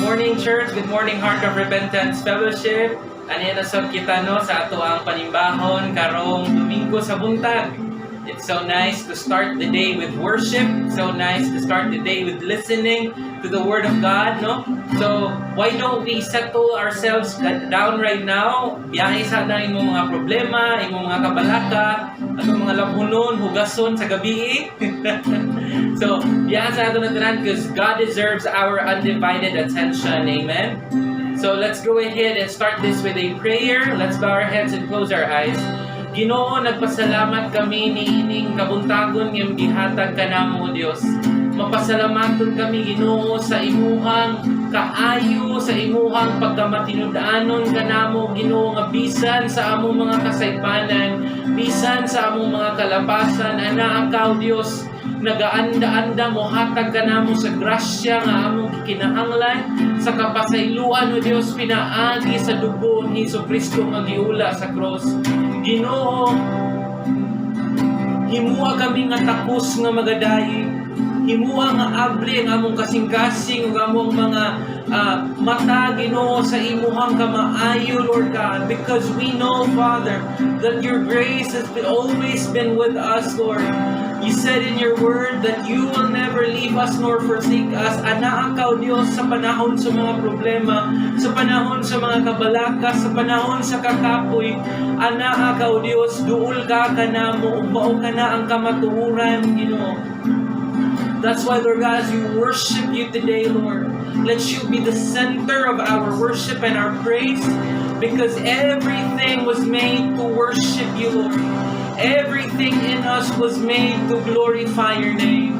Morning, church. Good morning, Heart of Repentance Fellowship. Ania na sab kita, no, sa atoang panimbahon karong Domingo sa buntag. It's so nice to start the day with worship. It's so nice to start the day with listening to the Word of God, no? So, why don't we settle ourselves down right now? Biyahe sa na imong mga problema, imong mga kabalaka, atong mga labhunon, hugason sa gabi. So, biyahe sa ato na tanan because God deserves our undivided attention. Amen? So, let's go ahead and start this with a prayer. Let's bow our heads and close our eyes. Ginoo, nagpasalamat kami niining kabuntagon nga gihatag kanamo, Dios. Mapasalamaton kami, Ginoo, sa imuhang kaayo, sa imuhang pagkamatinud-anon kanamo, Ginoo, nga bisan sa among mga kasaypanan, bisan sa among mga kalapasan, anaa ka, Dios, nagaanda-anda mohatag kanamo sa grasya nga among gikinahanglan sa kapasayloan, o Dios, pinaagi sa dugo ni Hesus Kristo nga giula sa cross. Ginoo, himua kami nga takos nga magadayeg. Himua nga abli ang among kasing-kasing ug among mga mata, Ginoo, sa imuhang kamaayo, Lord God, because we know, Father, that your grace has always been with us, Lord. You said in your word that you will never leave us nor forsake us. Anaa ka, O Dios, sa panahon sa mga problema, sa panahon sa mga kabalaka, sa panahon sa kakapoy. Anaa ka, O Dios, duol ka kanamo, ug mao kana ang kamatuoran, Ginoo. That's why, Lord God, as we worship you today, Lord, let you be the center of our worship and our praise, because everything was made to worship you, Lord. Everything in us was made to glorify your name.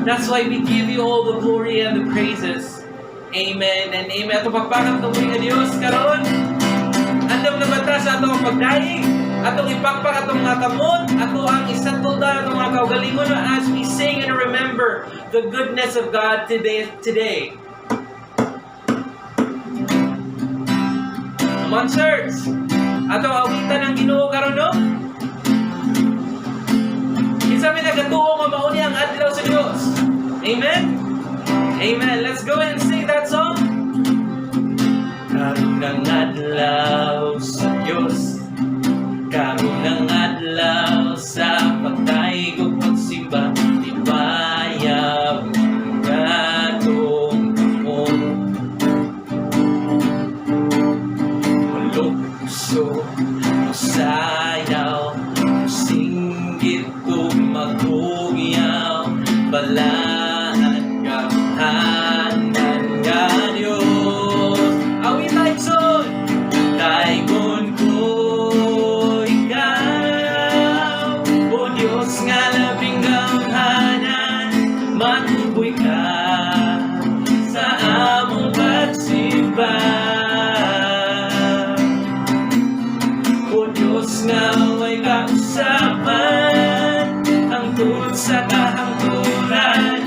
That's why we give you all the glory and the praises. Amen and amen. Ato pakpakan atong nga Dios karon. Andam na ba ta sa atong pagdaig? Atong ipakpak atong mga kamot, ato ang isettle down atong mga kaugalingon as we sing and remember the goodness of God today. Today. Come on, church. Ato awitan ang Ginoo karon, no? Kinsa may nagatuo nga mao ni ang adlaw sa Dios? Amen. Amen. Let's go and sing that song. Karon ang adlaw sa Dios. Karon ang adlaw sa pagdayeg ug pagsimba. Ibayaw ang atong kamot. Mulukso, musayaw, musinggit ug maghugyaw, balaan gamhanan nga Dios. Awit tayo, igsoon! Daygon ko ikaw, O Diyos nga labing gamhanan, matuboy ka sa among pagsimba. O Diyos nga way kausaban, hangtod sa kahangturan,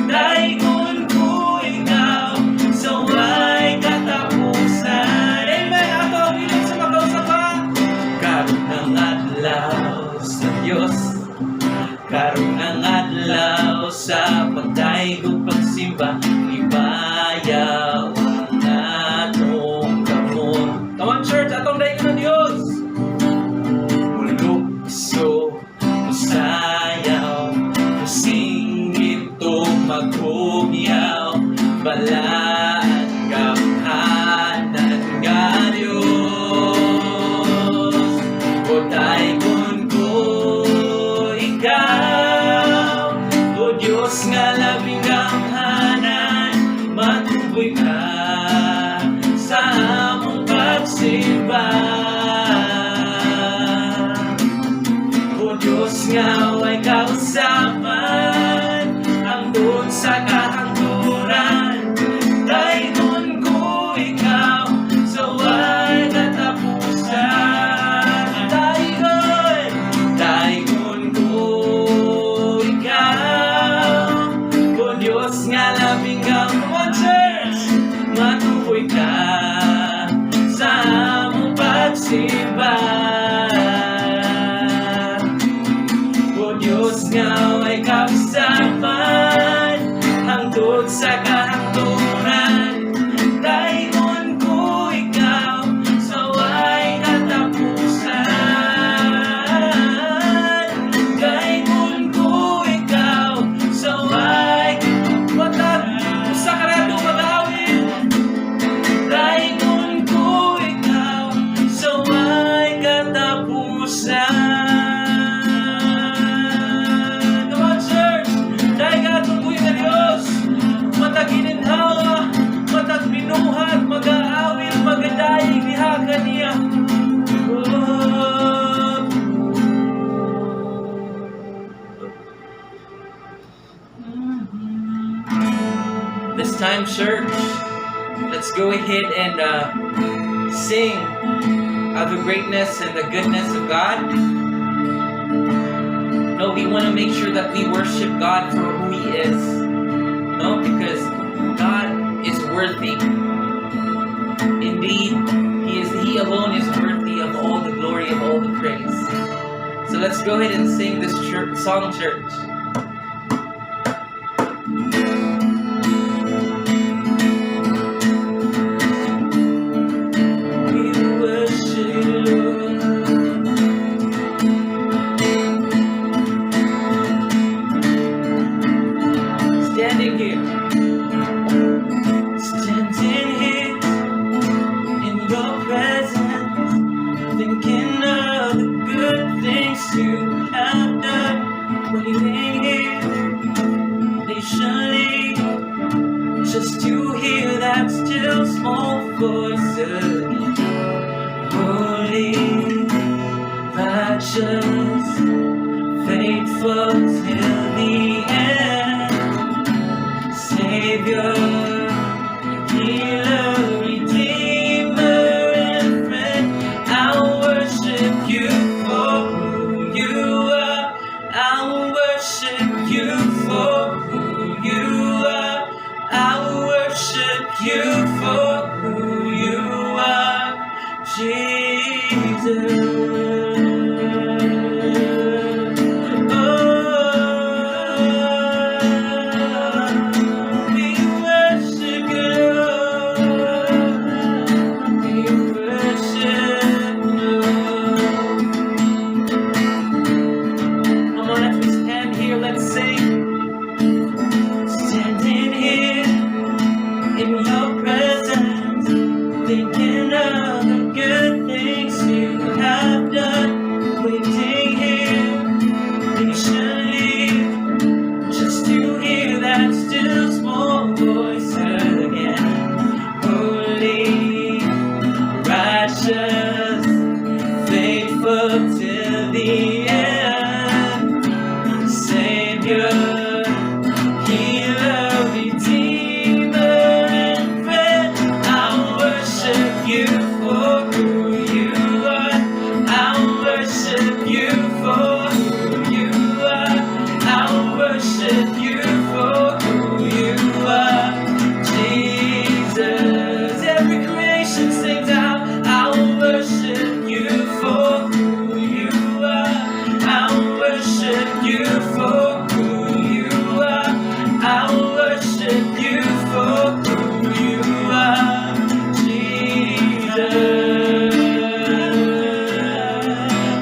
daygon ko ikaw sa way katapusan. Amen! Ato bilang sa makausa pa. Karon ang adlaw sa Dios. Karon ang adlaw sa pagdayeg ug pagsimba. Ibayaw ang atong kamot. Come on, church, atong daygon ang Dios. Mulukso, musayaw, musinggit ug maghugyaw, balaan gamhanan nga Dios. O daygon ko ikaw, O Diyos nga labing gamhanan, matuboy ka sa among pagsimba. O Diyos nga way kausaban, hangtod sa kahangturan, daygon ko ikaw sa way katapusan. Daygon, daygon ko ikaw, O Diyos nga labing Come on, church! Matuboy ka sa among pagsimba. O Diyos nga way kausaban, hangtod sa kahangturan. kaniya. Oh. This time, church, let's go ahead and sing of the greatness and the goodness of God. No, we want to make sure that we worship God for who He is. No, because God is worthy. Indeed, He alone is worthy of all the glory, of all the praise. So let's go ahead and sing this church, song, church. We worship you, Lord. Standing here in your presence, thinking of the good things you have done, waiting here patiently, just to hear that still small voice again. Holy, righteous, faithful till the end, Savior, healer, redeemer, and friend. I worship you for who you are. I worship you for who you are. I worship you for who you are, Jesus. Oh, we worship you, Lord. We worship you. Come on, as we stand here, let's sing. Standing here in your presence, thinking of the good things you have done, waiting here patiently, just to hear that still small voice again. Holy, righteous, faithful till the end, Savior, healer, redeemer, and friend. I worship you for who you are. I worship you for who you are. I worship you for who you are, Jesus. Every creation sings out. I worship you for who you are. I worship you for who you are. I worship you for who you are, Jesus.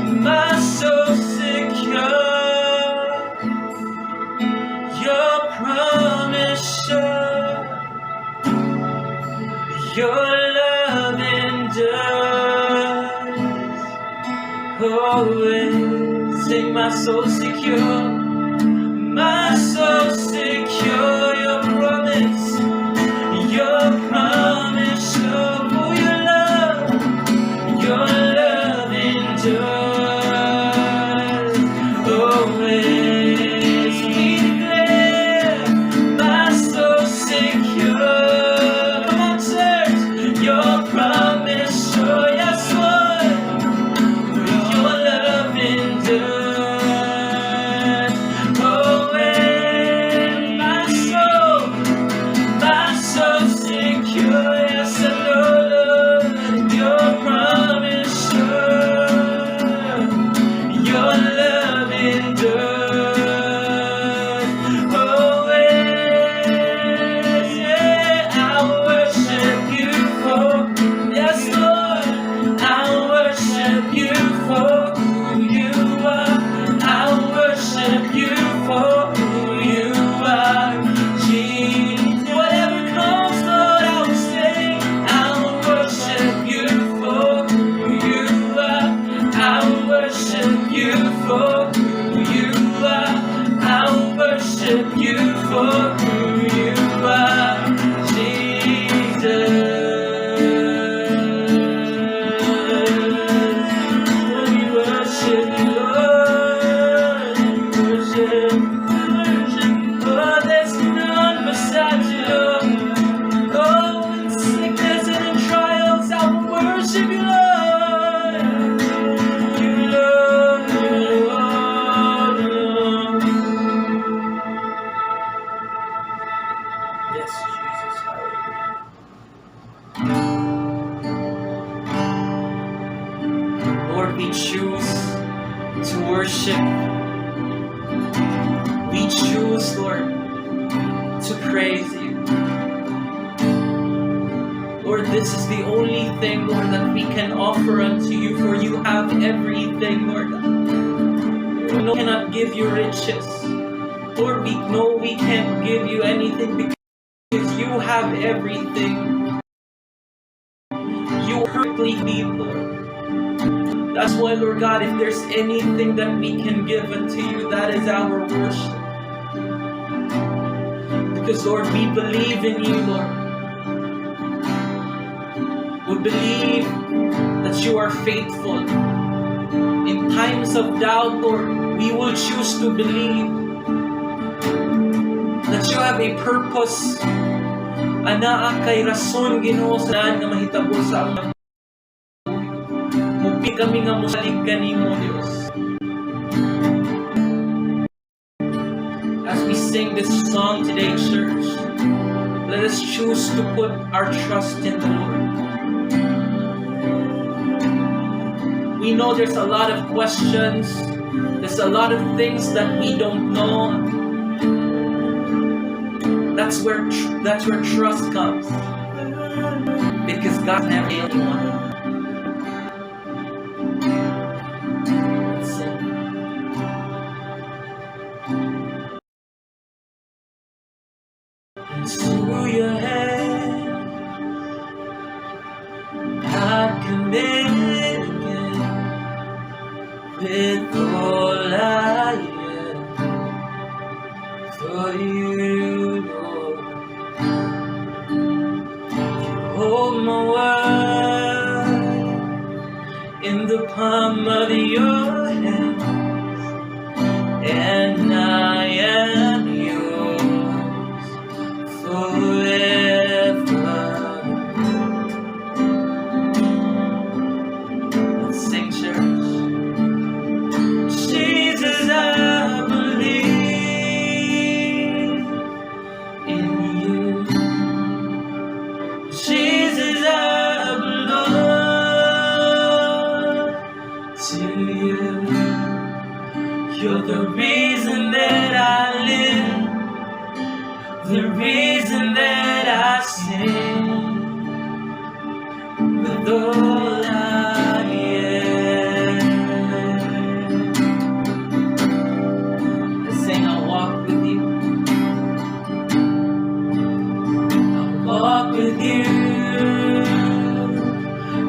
My soul secure, your promise sure, your love endures always. Sing my soul secure, my soul secure, your promise sure, for your love endures always. We declare my soul secure. Come on, church, your promise sure, yes, Lord. Your love endures always. My Lord, we choose to worship. We choose, Lord, to praise you. Lord, this is the only thing, Lord, that we can offer unto you, for you have everything, Lord. We know we cannot give you riches. Lord, we know we can't give you anything because you have everything. You are perfectly complete, Lord. That's why, Lord God, if there's anything that we can give unto you, that is our worship. Because, Lord, we believe in you, Lord. We believe that you are faithful. In times of doubt, Lord, we will choose to believe that you have a purpose. Anaa kay rason, Ginoo, sa tanan nga mahitabo sa among buhi. Mupili kami nga mosalig kanimo, Dios. As we sing this song today, church, let us choose to put our trust in the Lord. We know there's a lot of questions, there's a lot of things that we don't know. That's where trust comes. Because God never failed anyone. Let's sing. Into your hand I commit again with all I am for you, Lord. You hold my world in the palm of your hand, and I am yours forever. Let's sing, church. Jesus, I believe in you. Jesus, I belong to you. You're the reason that I live, the reason that I sing with all I am. Let's sing, "I'll walk with you." I'll walk with you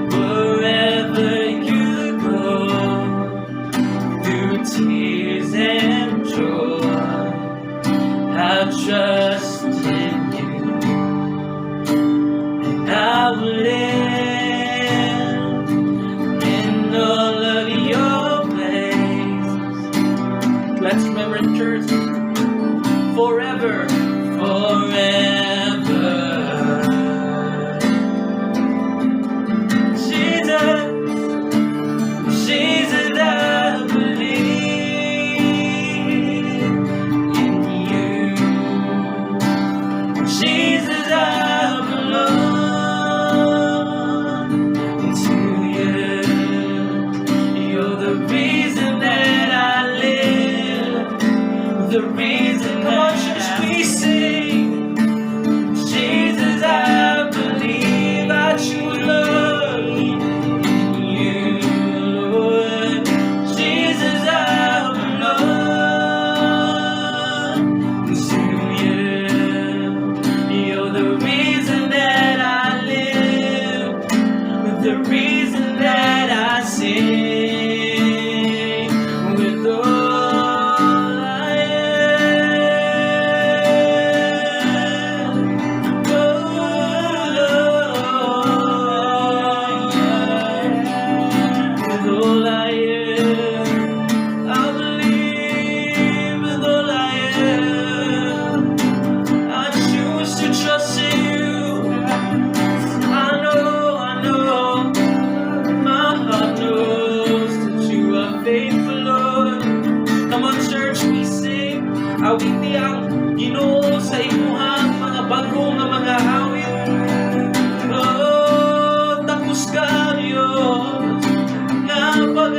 wherever you go, through tears and joy. I trust in you, and I will live in all of your ways. Let's remember, church, forever, forever. Jesus, Jesus, I believe in you. Jesus, I belong to you. You're the reason that I live, the reason. Come on, church, we sing. Jesus, I believe, I choose love in you, Lord. Jesus, I belong to you. You're the reason that I live, the reason that I sing with all I am. Oh, Lord, with all I am, I believe with all I am. I choose to trust in you. I know, my heart knows that you are faithful, Lord. Come on, church, we sing. Awiti ang Ginoo sa imuhang mga bago nga mga awit. Oh, takos ka, Diyos, nga pag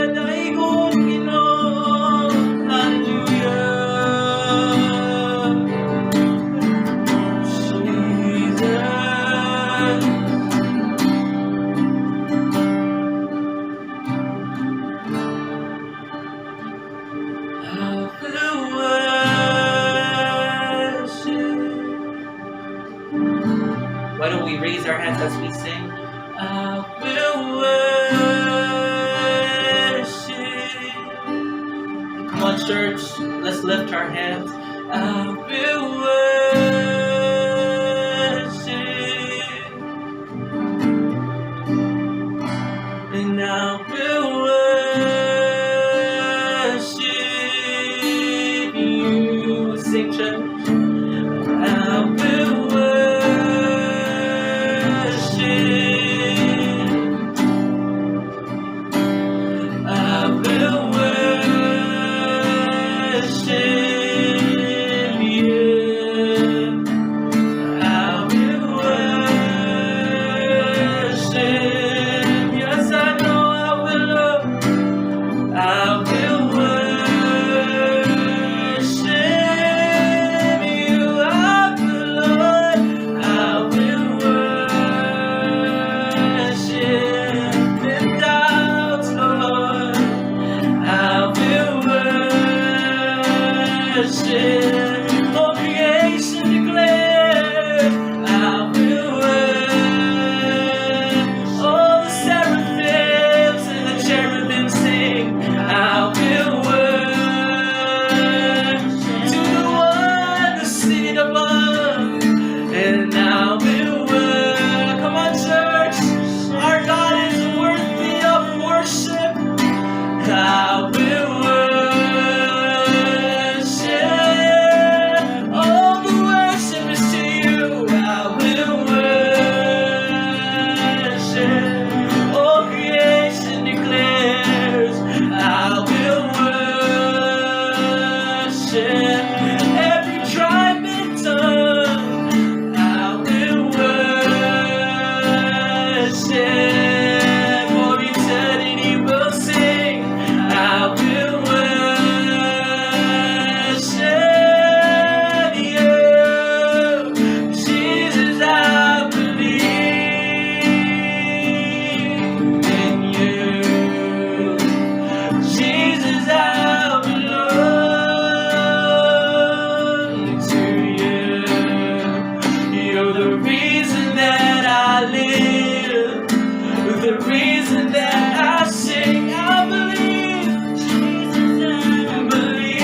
hands as we sing. I will worship. Come on, church, let's lift our hands. I will worship. And I will worship you. Sing, church. I will worship. I will worship you. I will worship. Yes, I know I will, Lord. I will worship you. I will, Lord. I will worship in doubts, Lord. I will worship. All creation declares, I will worship. All the seraphims and the cherubims sing, I will worship. To the one who's seated above, and I will worship. Come on, church. Our God is worthy of worship. I will worship. All the worship is to you. I will worship. All creation declares, I will worship. Every tribe and tongue, I will worship. For eternity will sing, I will worship you. Jesus, I believe in you. Jesus, I belong to you. You're the reason that I live, the reason that I sing. I believe, Jesus, I believe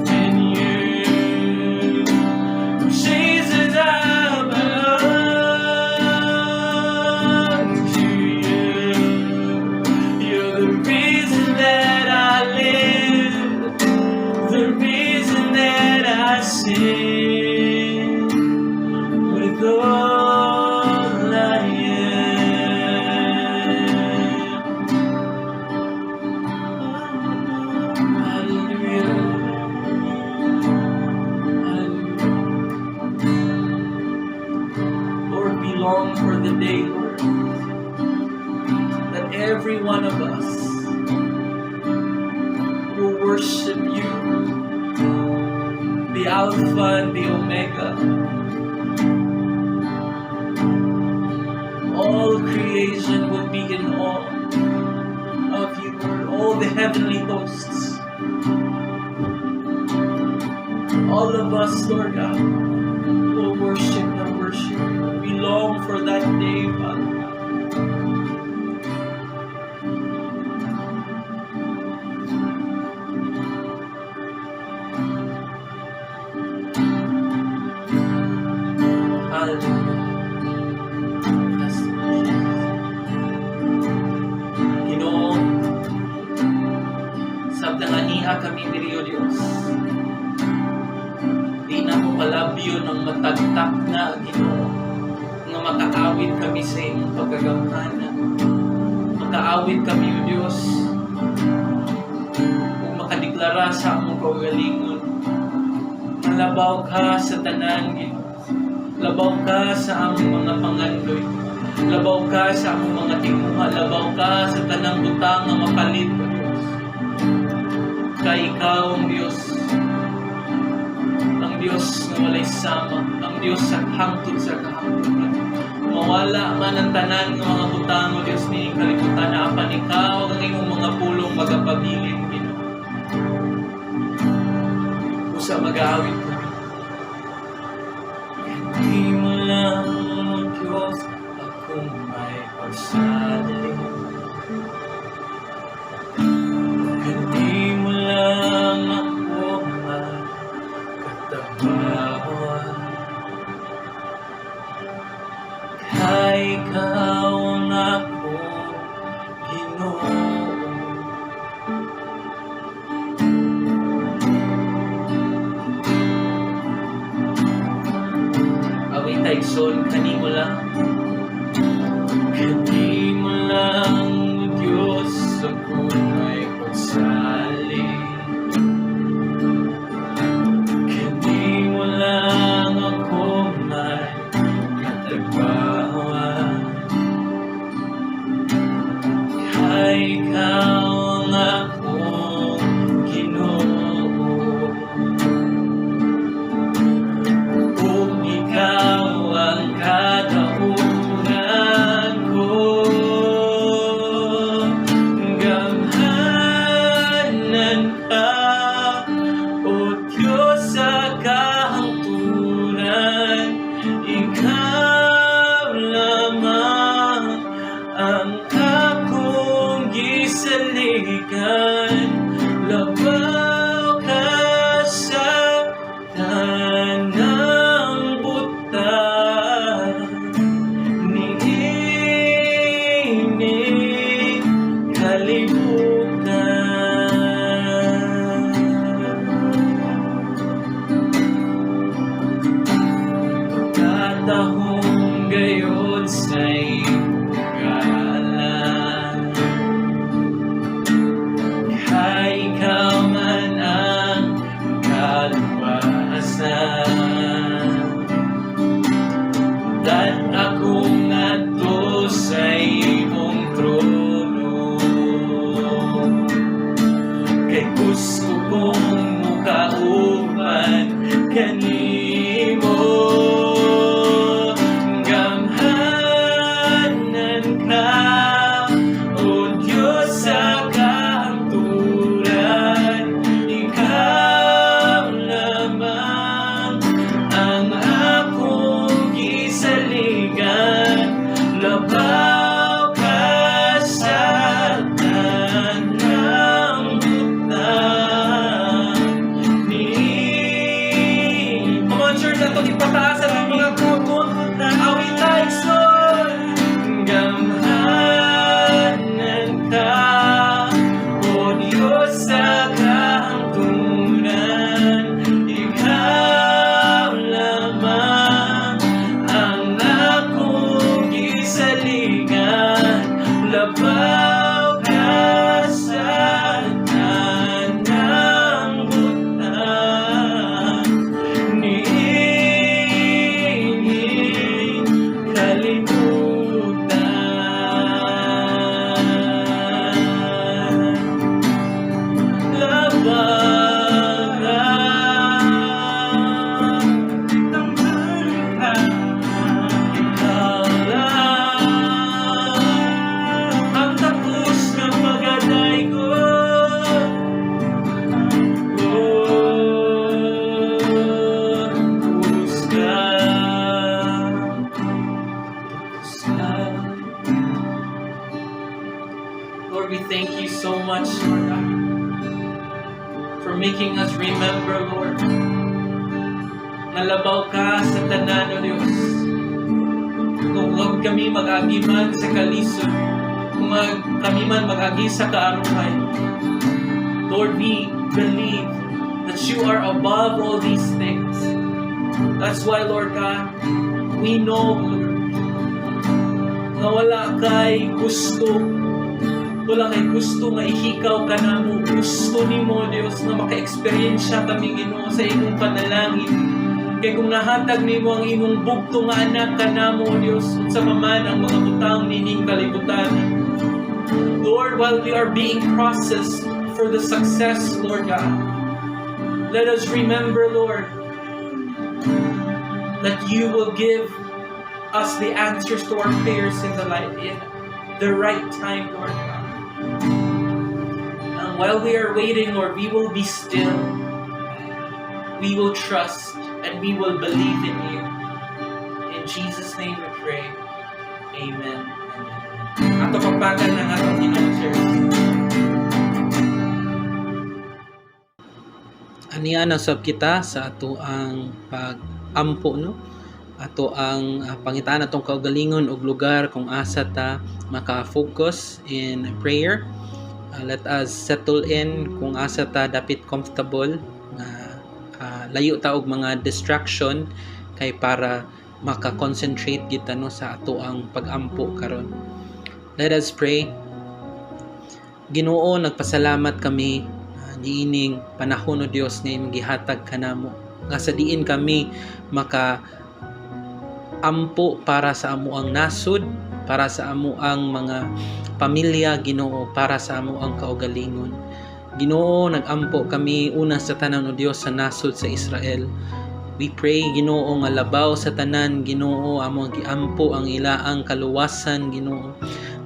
in you. Jesus, I belong to you. You're the reason that I live, the reason that I sing with all I am. Hallelujah. Hallelujah. Lord, we long for the day, Lord, that every one of us will worship you, the Alpha and the Omega. All creation will be in awe of you, Lord. All the heavenly hosts. All of us, Lord God, will worship and worship you. We long for that day, Father God. Hallelujah. Yes, Lord Jesus. Ginoo, samtang aniha kami diri, O Dios. Di namo palabyon ang matag takna, Ginoo, nga makaawit kami sa imong pagkagamhanan. Makaawit kami, O Dios, ug makadeklara sa among kaugalingon. Labaw ka sa tanan, Ginoo. Labaw ka sa among mga pangandoy. Labaw ka sa among mga tinguha. Labaw ka sa tanang butang nga mapalit, O Dios. Kay ikaw ang Dios. Ang Dios nga walay sama. Ang Dios sa hangtod sa kahangturan. Mawala man ang tanan nga mga butang, O Dios, ni kalibutan na, apan ikaw ang imong mga pulong magapabilin, Ginoo. Usa, mag-aawit kami. Di Pagsalig. Kanimo lang ako makatagbawan, kay ikaw ang akong Ginoo. Awita, igsoon, "Kanimo Lang." Kanimo lang, Diyos, ako may pagsalig. Kanimo lang ako may katagbawan, kay ikaw ang akong Ginoo. Kung ikaw ang kadaugan ko, gamhanan ka, O Diyos, sa kahangturan. Ikaw lamang ang akong gisaligan. Labaw ka sa tanang butang niining kalibutan. Pagkatahong gayod sa imong ngalan, kay ikaw man ang kaluwasan. Dad ako ngadto sa imong trono, kay gusto kong mukauban kanimo. Gamhanan ka, O Diyos, sa kahangturan. Ikaw lamang ang akong gisaligan. Labaw ka sa tanang butang ni. Come on, church, atong ipataas ang mga kamot. Awita, igsoon. Gamhanan ka, O Diyos, sa kahangturan. Ikaw lamang ang akong gisaligan. Labaw ka sa tanang butang niining kalibutan. Labaw ka. Gamhanan ka. Ikaw lang ang takos nga magadaygon. Oh, takos ka. Takos ka. Lord, we thank you so much, Lord God, for making us remember, Lord, na labaw ka sa tanan, O Diyos. Kung huwag kami mag-agi man sa kalisod, kung kami man mag-agi sa kaaruhay, Lord, we believe that you are above all these things. That's why, Lord God, we know, Lord, nga wala kay gusto nga ihikaw ka namo. Gusto nimo, Dios, nga maka-eksperyensya kami, Ginoo, sa imong panalangin. Kay kung nahatag nimo ang imong bugto nga anak kanamo, Dios, unsa pa man ang mga butang niining kalibutan? Lord, while we are being processed for the success, Lord God, let us remember, Lord, that you will give us the answers to our prayers in the right time, Lord God. And while we are waiting, Lord, we will be still. We will trust and we will believe in you. In Jesus' name we pray. Amen and amen. Ato pakpakan ang atong Ginoo, church. Aniya na sab kita sa ato ang pag-ampo, no? Ato ang pangitaan atong kaugalingon og lugar kung asa ta maka-focus in prayer. Let us settle in kung asa ta dapit comfortable nga layo ta og mga distraction kay para maka-concentrate kita, no, sa ato ang pag-ampo karon. Let us pray. Ginoo, nagpasalamat kami niining panahon, o Dios, nga imong gihatag kanamo nga sa diin kami maka ampo para sa amoang nasod, para sa amoang mga pamilya, Ginoo, para sa amoang kaugalingon. Ginoo, nagampo kami una sa tanan, o Dios, sa nasod sa Israel. We pray, Ginoo, nga labaw sa tanan, Ginoo, among giampo ang ilaang kaluwasan, Ginoo,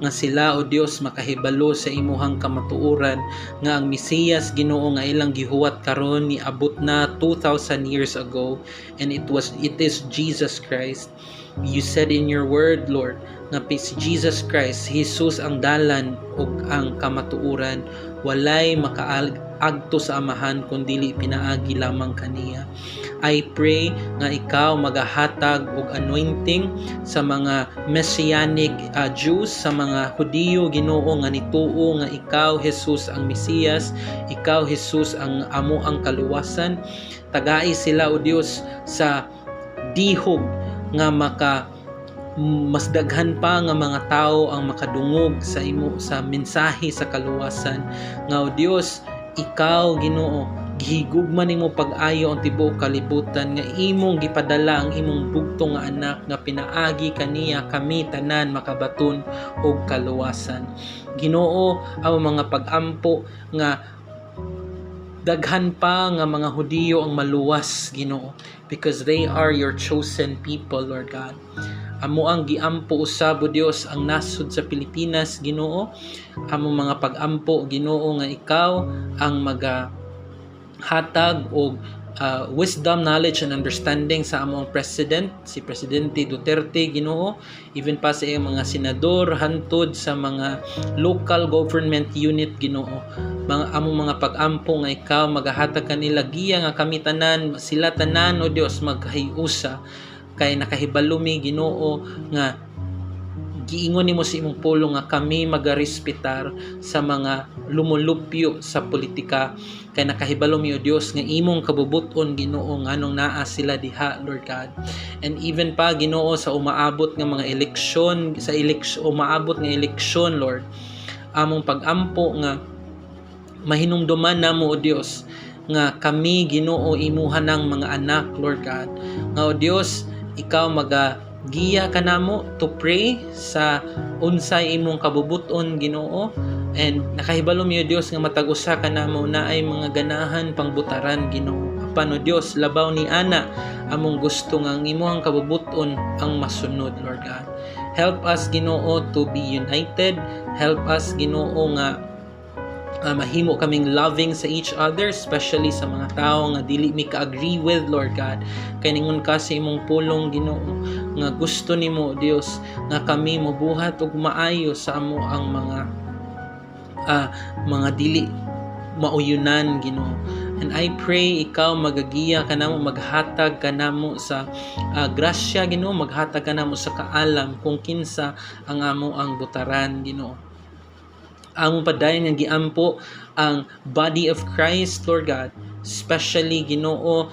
nga sila, o Dios, makahibalo sa imuhang kamatuoran nga ang Mesiyas, Ginoo, nga ilang gihuwat karon niabot na 2000 years ago and it is Jesus Christ. You said in your word, Lord, nga si Jesus Christ, Jesus ang dalan ug ang kamatuoran, walay makaagto sa Amahan kun dili pinaagi lamang kaniya. I pray nga ikaw magahatag og anointing sa mga messianic Jews, sa mga Hudiyo, Ginoo, nga nituo nga ikaw, Jesus, ang Mesiyas, ikaw, Jesus, ang amo ang kaluwasan. Tagai sila, o Dios, sa dihog nga maka mas daghan pa nga mga tao ang makadungog sa imo, sa mensahe sa kaluwasan nga, o Dios, ikaw, Ginoo, gihigugma nimo pag-ayo ang tibuok kalibutan nga imong gipadala ang imong bugtong nga anak nga pinaagi kaniya kami tanan makabaton og kaluwasan. Ginoo, ang mga pag-ampo nga daghan pa nga mga Hudiyo ang maluwas, Ginoo, because they are your chosen people, Lord God. Amo ang giampo usab, o Dios, ang nasod sa Pilipinas, Ginoo. Amo mga pag-ampo, Ginoo, nga ikaw ang maga hatag og wisdom, knowledge and understanding sa among president, si Presidente Duterte, Ginoo, even pa sa iyang mga senador hantod sa mga local government unit, Ginoo. Mga among mga pag-ampo nga ikaw magahatag kanila giya nga kami tanan, sila tanan, o Dios, magkahiusa kay nakahibalo mi, Ginoo, nga giingon nimo sa imong pulong nga kami magarespetar sa mga lumulupyo sa politika kay nakahibalo mi, o Dios, nga imong kabubuton, Ginoo, nganong naa sila diha, Lord God. And even pa, Ginoo, sa umaabot nga mga eleksyon, sa eleksyon, umaabot nga eleksyon, Lord, among pag-ampo nga mahinumduman namo, o Dios, nga kami, Ginoo, imuha ng mga anak, Lord God, nga, o Dios, ikaw maga giya kanamo to pray sa unsay imong kabubuton, Ginoo. And nakahibalo mi, o Dios, nga matag usa kanamo naay mga ganahan pangbutaran, Ginoo. Apan, o Dios, labaw ni ana, among gusto nga ang imong kabubuton ang masunod, Lord God. Help us, Ginoo, to be united. Help us, Ginoo, nga mahimo kaming loving sa each other, especially sa mga tao nga dili mi ka-agree with, Lord God, kay ningon ka sa imong pulong, Ginoo, nga gusto nimo, Dios, nga kami mobuhat og maayo sa amo ang mga dili mauyunan, Ginoo. And I pray ikaw magagiya kanamo, maghatag kanamo sa grasya, Ginoo, maghatag kanamo sa kaalam kung kinsa ang amo ang butaran, Ginoo. Among padayon nga giampo ang body of Christ, Lord God, especially, Ginoo,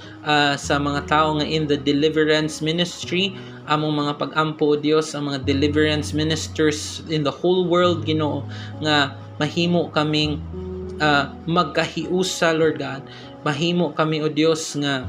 sa mga tao nga in the deliverance ministry. Among mga pag-ampo, O Dios, ang mga deliverance ministers in the whole world, Ginoo, nga mahimo kaming magkahiusa, Lord God. Mahimo kami, O Dios, nga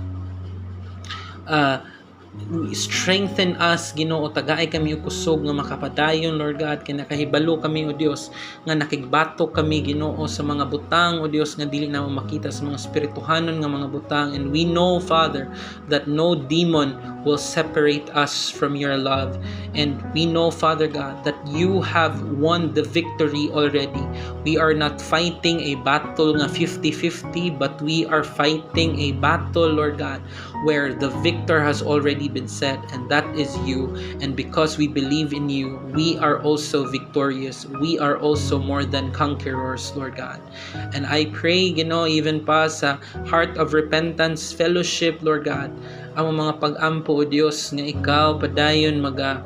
strengthen us, Ginoo. Tagay kami og kusog nga makapadayon, Lord God, kay nakahibalo kami, O Dios, nga nakigbatok kami, Ginoo, sa mga butang, O Dios, nga dili namo makita, sa mga espirituhanon nga mga butang. And we know, Father, that no demon will separate us from your love, and we know, Father God, that you have won the victory already. We are not fighting a battle nga 50-50, but we are fighting a battle, Lord God, where the victor has already already been set, and that is you. And because we believe in you, we are also victorious. We are also more than conquerors, Lord God. And I pray, Ginoo, even pa sa Heart of Repentance Fellowship, Lord God, ang mga pag-ampo, O Dios, nga ikaw padayon maga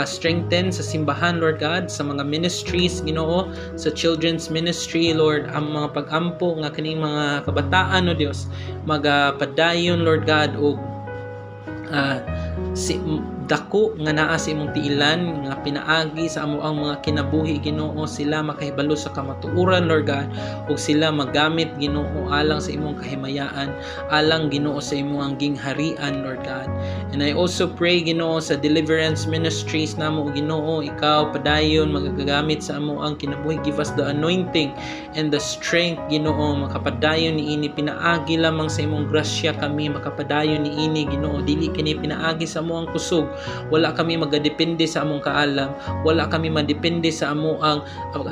strengthen sa simbahan, Lord God, sa mga ministries, Ginoo, sa children's ministry, Lord, ang mga pag-ampo nga kining mga kabataan, O Dios, magapadayon, Lord God, og si dako nga naa sa imong tiilan nga pinaagi sa amo ang mga kinabuhi, Ginoo. Sila makahibalo sa kamatuoran, Lord God, ug sila magamit, Ginoo, alang sa imong kahimayaan, alang, Ginoo, sa imong gingharian, Lord God. And I also pray, Ginoo, sa deliverance ministries namo. Ginoo, ikaw padayon magagamit sa amo ang kinabuhi. Give us the anointing and the strength, Ginoo, makapadayon niini. Pinaagi lamang sa imong grasya kami makapadayon niini, Ginoo. Dili kini pinaagi sa amo ang kusog. Wala kami magadepende sa among kaalam, wala kami madepende sa amo ang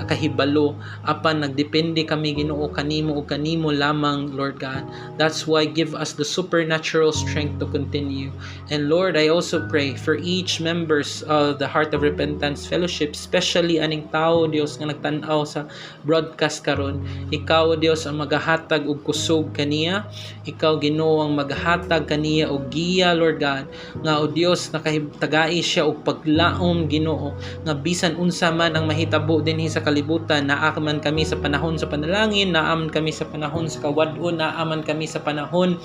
kahibalo, apan nagdepende kami, Ginoo, kanimo ug kanimo lamang, Lord God. That's why give us the supernatural strength to continue. And Lord, I also pray for each members of the Heart of Repentance Fellowship, especially aning tao, Dios, nga nagtan-aw sa broadcast karon. Ikaw, Dios, ang magahatag og kusog kaniya. Ikaw, Ginoo, ang magahatag kaniya og giya, Lord God, nga, O Dios, nakatagai siya og paglaom, Ginoo, nga bisan unsa man ang mahitabo dinhi sa kalibutan, naa man kami sa panahon sa panalangin, naa man kami sa panahon sa kawad-on, naa man kami sa panahon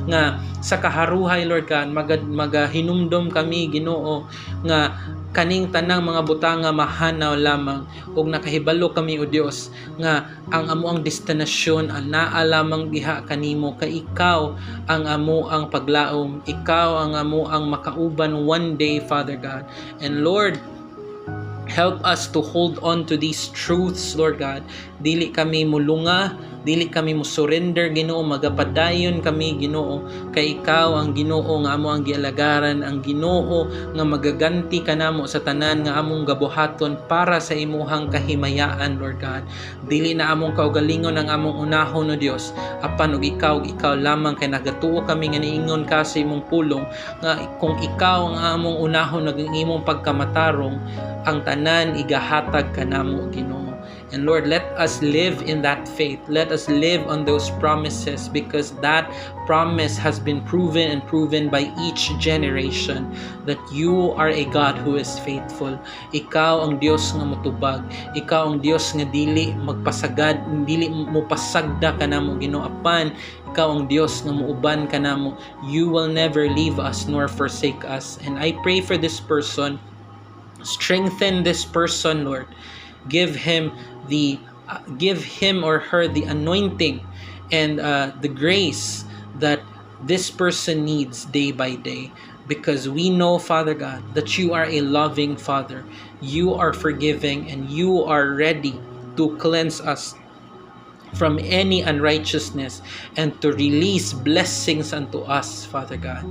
nga sa kaharuhay, Lord God, magahinumdom kami, Ginoo, nga kaning tanang mga butanga mahanaw lamang ug nakahibalo kami, O Dios, nga ang amo ang destinasyon ang naa lamang diha kanimo, kay ikaw ang amo ang paglaom, ikaw ang amo ang makauban one day, Father God. And Lord, help us to hold on to these truths, Lord God. Dili kami mulunga, dili kami mo surrender, Ginoo. Magapadayon kami, Ginoo, kay ikaw ang Ginoo nga amo ang gialagaran, ang Ginoo nga magaganti kanamo sa tanan nga among gabuhaton para sa imuhang kahimayaan, Lord God. Dili na among kaugalingon ang among unahon, O Dios, apan og ikaw, ikaw lamang, kay nagatuo kami nga niingon ka sa imong pulong nga kung ikaw ang among unahon ug ang imong pagkamatarong, ang tanan igahatag kanamo, Ginoo. And Lord, let us live in that faith. Let us live on those promises because that promise has been proven and proven by each generation that you are a God who is faithful. Ikaw ang Dios nga motubag. Ikaw ang Dios nga dili magpasagad, dili mo pasagda kanamo, Ginoo, apan ikaw ang Dios nga muuban kanamo. You will never leave us nor forsake us. And I pray for this person. Strengthen this person, Lord. Give him or her the anointing and the grace that this person needs day by day, because we know, Father God, that you are a loving Father. You are forgiving and you are ready to cleanse us from any unrighteousness and to release blessings unto us, Father God.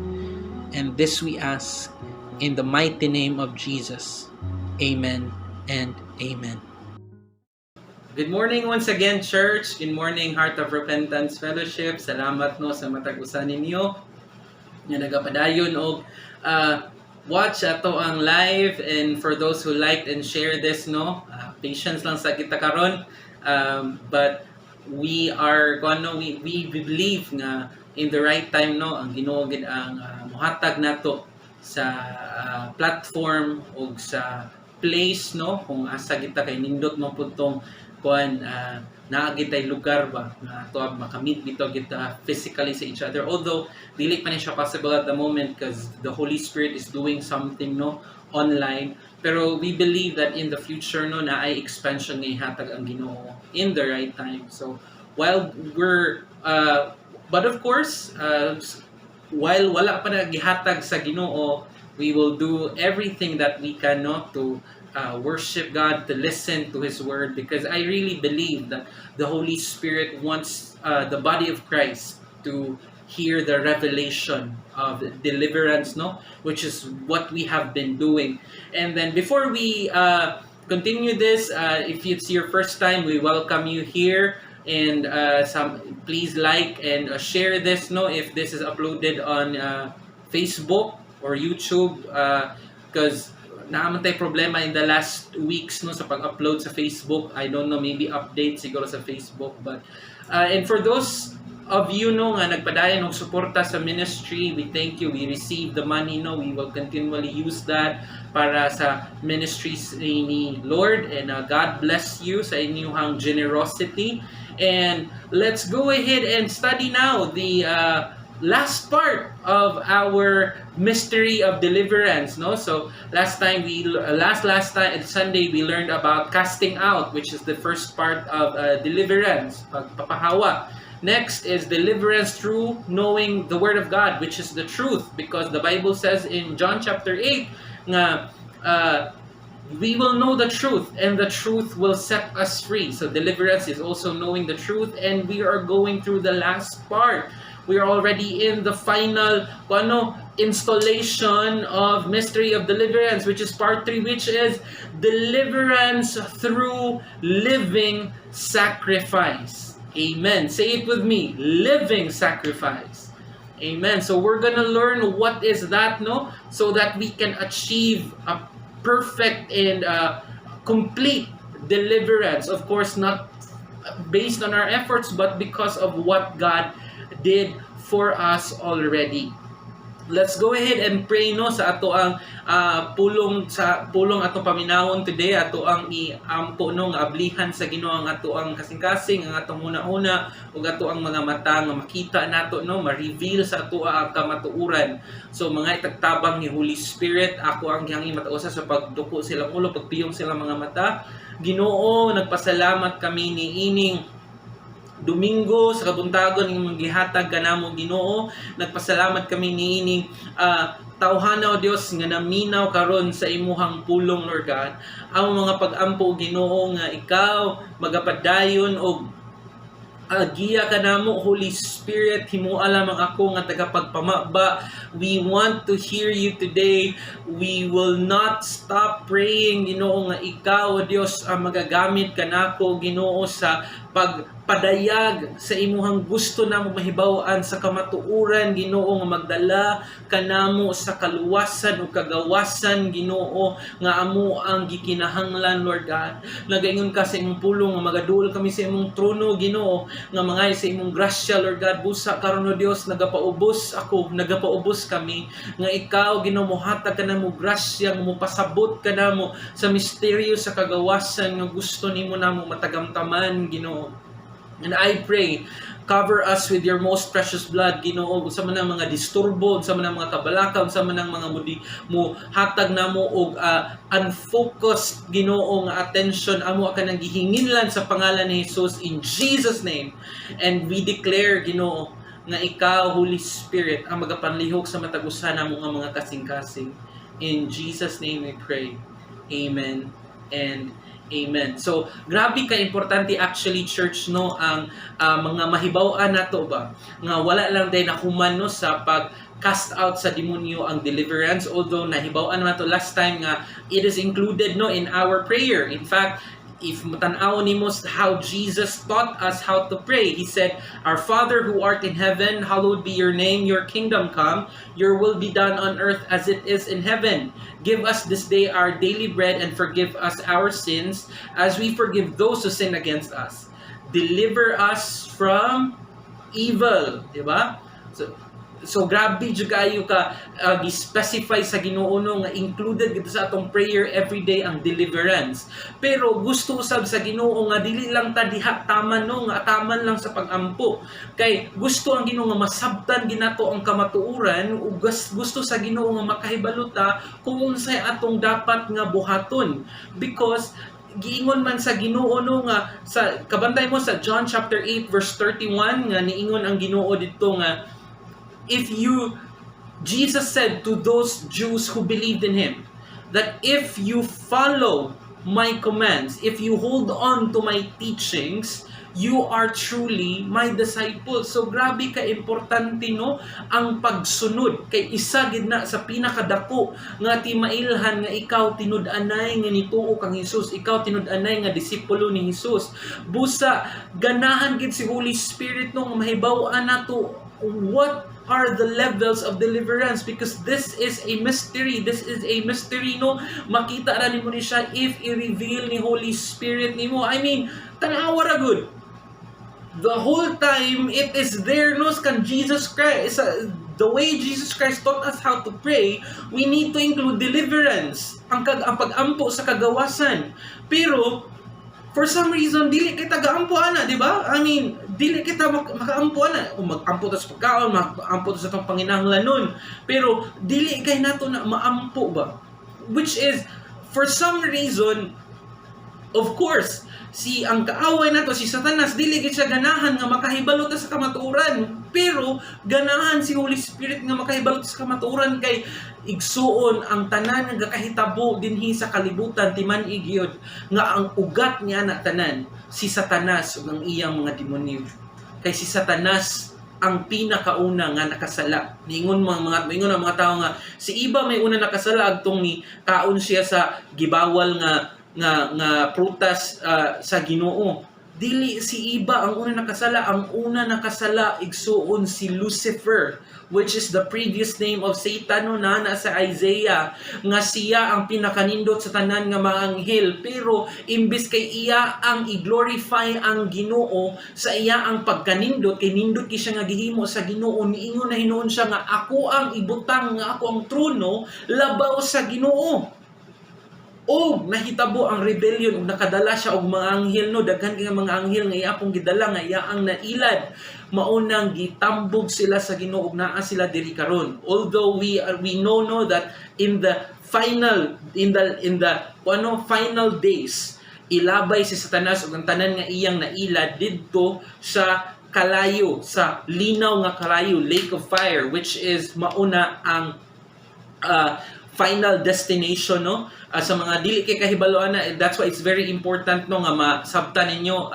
And this we ask in the mighty name of Jesus. Amen and amen. Good morning once again, church. Good morning, Heart of Repentance Fellowship. Salamat, no, sa matag usa ninyo nga nagapadayon og watch ato ang live, and for those who liked and share this, no, patience lang sa kita karon, but we are kuno we believe nga in the right time, no, ang Ginoo gid ang muhatag nato sa platform ug sa place, no, kung asa kita, kay nindot man pud tong kuan, naa gitay lugar ba nga ato makamit bitaw kita physically sa each other, although dili pa ni siya possible at the moment because the Holy Spirit is doing something, no, online. Pero we believe that in the future, no, na ay expansion nga ihatag ang Ginoo in the right time. So while we're but of course, while wala pa na gihatag sa Ginoo, we will do everything that we can, no, to worship God, to listen to His word, because I really believe that the Holy Spirit wants the body of Christ to hear the revelation of deliverance, no, which is what we have been doing. And then before we continue this, if it's your first time, we welcome you here. And some please like and share this, no, if this is uploaded on Facebook. or YouTube, because naa man tay problema in the last weeks, no, sa pag-upload sa Facebook. I don't know, maybe update siguro sa Facebook, but and for those of you, no, nga nagpadayon og suporta sa ministry, we thank you. We receive the money, no. We will continually use that para sa ministries ni Lord, and God bless you sa inyong generosity. And let's go ahead and study now the last part of our mystery of deliverance, no? So last time we last last time, Sunday, we learned about casting out, which is the first part of deliverance, pagpapahawa. Next is deliverance through knowing the Word of God, which is the truth, because the Bible says in John chapter 8 nga we will know the truth and the truth will set us free. So deliverance is also knowing the truth, and we are going through the last part. We are already in the final, ano, installation of mystery of deliverance, which is part 3, which is deliverance through living sacrifice. Amen. Say it with me: living sacrifice. Amen. So we're gonna learn what is that, no, so that we can achieve a perfect and complete deliverance. Of course, not based on our efforts, but because of what God did for us already. Let's go ahead and pray, no, sa ato ang pulong, sa pulong atong paminawon today. Ato ang iampo, no, nga ablihan sa Ginoo ang ato ang kasing-kasing, ang atong huna-huna ug ato ang mga mata nga makita nato, no, ma-reveal sa ato ang kamatuoran. So mga itagtabang ni Holy Spirit, ako ang gihangyo matag usa sa pagduko silang ulo, pagpiyong silang mga mata. Ginoo, nagpasalamat kami ni ining Domingo sa kabuntagon ng gihatag kanamo, Ginoo. Nagpasalamat kami niining tawhana, o Dios, nga naminaw karon sa imuhang pulong, Lord God. Ang mga pag-ampo, Ginoo, nga ikaw magapadayon og giya kanamo. Holy Spirit, himua lamang ako nga tagapagpamaba. We want to hear you today. We will not stop praying, Ginoo, nga ikaw, O Dios, ang magagamit kanako, Ginoo, sa pagpadayag sa imuhang gusto namo mahibaw-an sa kamatuoran, Ginoo, nga magdala kanamo sa kaluwasan ug kagawasan, Ginoo, nga amo ang gikinahanglan, Lord God. Nagaingon ka sa imong pulong nga magaduol kami sa imong trono, Ginoo, nga mangay sa imong grasya, Lord God. Busa karon, O Dios, nagapaubos ako, nagapaubos kami nga ikaw, Ginoo, mohatag kanamo grasya nga mopasabot kanamo sa misteryo sa kagawasan nga gusto nimo namo matagamtaman, Ginoo. And I pray, cover us with your most precious blood, Ginoo, sa man ang mga disturbo, sa man ang mga kabalaka, sa man ang mga mudi mo hatag namo og unfocused, Ginoo, nga attention, amo ka nang gihinginlan sa pangalan ni Jesus, in Jesus' name. And we declare, Ginoo, nga ikaw, Holy Spirit, ang magapanlihok sa matag usa namo nga mga kasing-kasing. In Jesus' name we pray. Amen and amen. So, grabe ka importante actually, church, no, ang mga mahibaw-an nato ba nga wala lang day nahuman, no, sa pag cast out sa demonyo ang deliverance, although nahibaw-an nato last time nga it is included, no, in our prayer. In fact, if matan-aw nimo how Jesus taught us how to pray, he said, "Our Father who art in heaven, hallowed be your name, your kingdom come, your will be done on earth as it is in heaven. Give us this day our daily bread and forgive us our sins as we forgive those who sin against us. Deliver us from evil." Di ba? So grabe jud kaayo ka gi-specify sa Ginoo, no, nga included gid sa atong prayer every day ang deliverance. Pero gusto usab sa Ginoo nga dili lang ta diha taman, no, nga taman lang sa pagampo. Kay gusto ang Ginoo nga masabtan ginato ang kamatuoran ug gusto sa Ginoo nga makahibalo ta kung unsay atong dapat nga buhaton. Because giingon man sa Ginoo, no, nga sa kabantay mo sa John chapter 8 verse 31 nga niingon ang Ginoo didto nga if you Jesus said to those Jews who believed in him that if you follow my commands, if you hold on to my teachings, you are truly my disciples. So grabe ka importante, no, ang pagsunod, kay isa gid na sa pinakadako nga timailhan nga ikaw tinud-anay nga nituo kang Hesus, ikaw tinud-anay nga disipulo ni Hesus. Busa ganahan gid si Holy Spirit, no, nga mahibaw-an nato what are the levels of deliverance? Because this is a mystery. This is a mystery, no? Makita ra nimo ni siya if i-reveal ni Holy Spirit nimo. I mean, tanawa ra gud. The whole time it is there, no? Kan Jesus Christ, the way Jesus Christ taught us how to pray, we need to include deliverance, ang pag-ampo sa kagawasan. Pero for some reason, dili kita gaampo ana, di ba? I mean, dili kita makaampo ana. Kung mag-ampo ta sa pagkaon, mag-ampo ta sa atong panginahanglanon, pero dili kay nato na maampo ba, which is for some reason, of course, si ang kaaway nato, si Satanas, dili gid siya ganahan nga makahibalo ta sa kamatuoran. Pero ganahan si Holy Spirit nga makahibalo ta sa kamatuoran kay, igsuon, ang tanan nga gakahitabo dinhi sa kalibutan, timan-i gyud nga ang ugat niya na tanan si Satanas ug ang iyang mga demonyo. Kay si Satanas ang pinakauna nga nakasala. Niingon ang mga tao nga si Eva may una nakasala agtong ni kaon siya sa gibawal nga prutas sa Ginoo. Dili si Eva ang una nakasala, ang una nakasala, igsuon, si Lucifer, which is the previous name of Satan, no, na sa Isaiah nga siya ang pinakanindot sa tanan nga mga anghel, pero imbis kay iya ang i-glorify ang Ginoo sa iya ang pagkanindot, kay nindot kay siya nga gihimo sa Ginoo, niingon na hinuon siya nga ako ang ibutang nga ako ang trono labaw sa Ginoo. O nahitabo ang rebellion ug nakadala siya og mga anghel, no? Daghan kay nga mga anghel nga iya pong gidala nga iya ang nailad. Maunang gitambog sila sa Ginoo ug naa sila diri karon, although we know, no, that in the final in the ano, final days, ilabay si Satanas ug ang tanan nga iyang nailad didto sa kalayo, sa linaw nga kalayo, lake of fire, which is mauna ang final destination, no? Sa mga dili kay kahibalo ana, that's why it's very important, no, nga masabtan ninyo,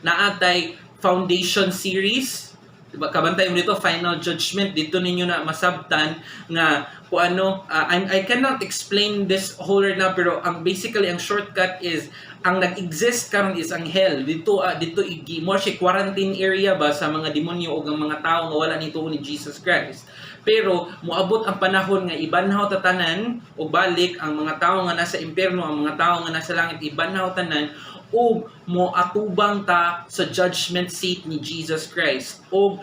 naatay foundation series, diba? Kabantay mo dito, final judgment, dito ninyo na masabtan nga kung ano. I cannot explain this whole right now, pero ang basically, ang shortcut is ang nag-exist karon is ang hell dito, dito igi more siya quarantine area ba sa mga demonyo o ang mga tao nga wala nito ni Jesus Christ. Pero moabot ang panahon nga ibanhaw ta tanan o balik ang mga tao nga nasa impyerno, ang mga tao nga nasa langit, ibanhaw tanan ug moatubang ta sa judgment seat ni Jesus Christ. Og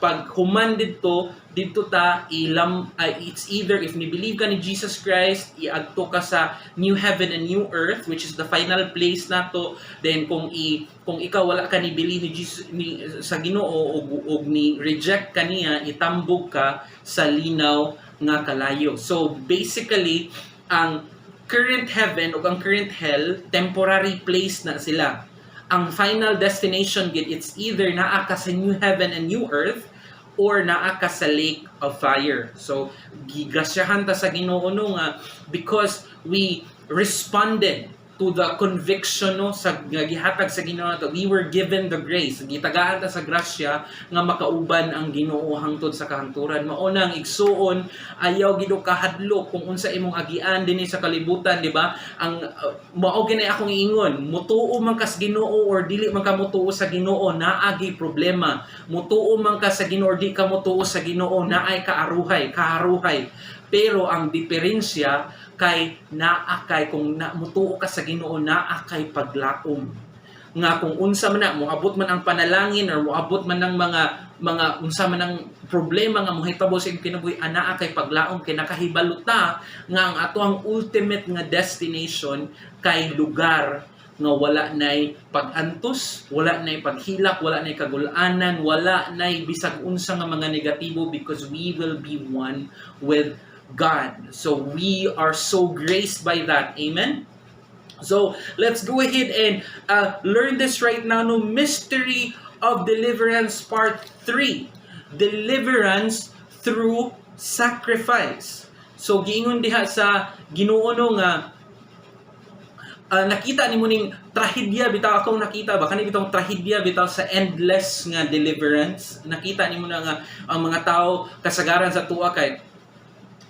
pag human didto, didto ta ilam, it's either if ni believe ka ni Jesus Christ, iadto ka sa new heaven and new earth, which is the final place nato. Then kung ikaw wala ka ni believe ni Jesus, ni sa Ginoo og ni reject ka niya, itambog ka sa linaw nga kalayo. So basically, ang current heaven ug ang current hell, temporary place na sila. Ang final destination gid, it's either naa ka sa new heaven and new earth or naa ka sa lake of fire. So gigrasyahan ta sa Ginoo, no, nga because we responded to the conviction, no, sa nga gihatag sa Ginoo nato, we were given the grace, gitagaan ta sa grasya nga makauban ang Ginoo hangtod sa kahangturan. Mao nang, igsuon, ayaw gid og kahadlok kung unsa imong agian dinhi sa kalibutan, di ba? Ang mao gani akong iingon, mutuo man ka sa Ginoo or dili man ka mutuo sa Ginoo, naagi problema. Mutuo man ka sa Ginoo or di ka mutuo sa Ginoo, naay kaaruhay kaharuhay. Pero ang diferensya kay naa kay kung na, mutuo ka sa Ginoo, naa kay paglaom nga kung unsa man na moabot man ang panalangin or moabot man ng mga unsa man ang problema nga mohitabo sa imong kinabuhi, anaa kay paglaom kay nakahibalo ta nga ang ato ang ultimate nga destination kay lugar nga wala nay pag-antos, wala nay paghilak, wala nay kagulanan, wala nay bisag unsa nga mga negatibo, because we will be one with God. So we are so graced by that. Amen. So let's go ahead and learn this right now. No, mystery of deliverance part 3. Deliverance through sacrifice. So giingon diha sa Ginoo, no, nga nakita nimo ning trahedya bitaw, akong nakita ba kani bitong trahedya bitaw sa endless nga deliverance. Nakita nimo na nga ang mga tao kasagaran sa tuwa kay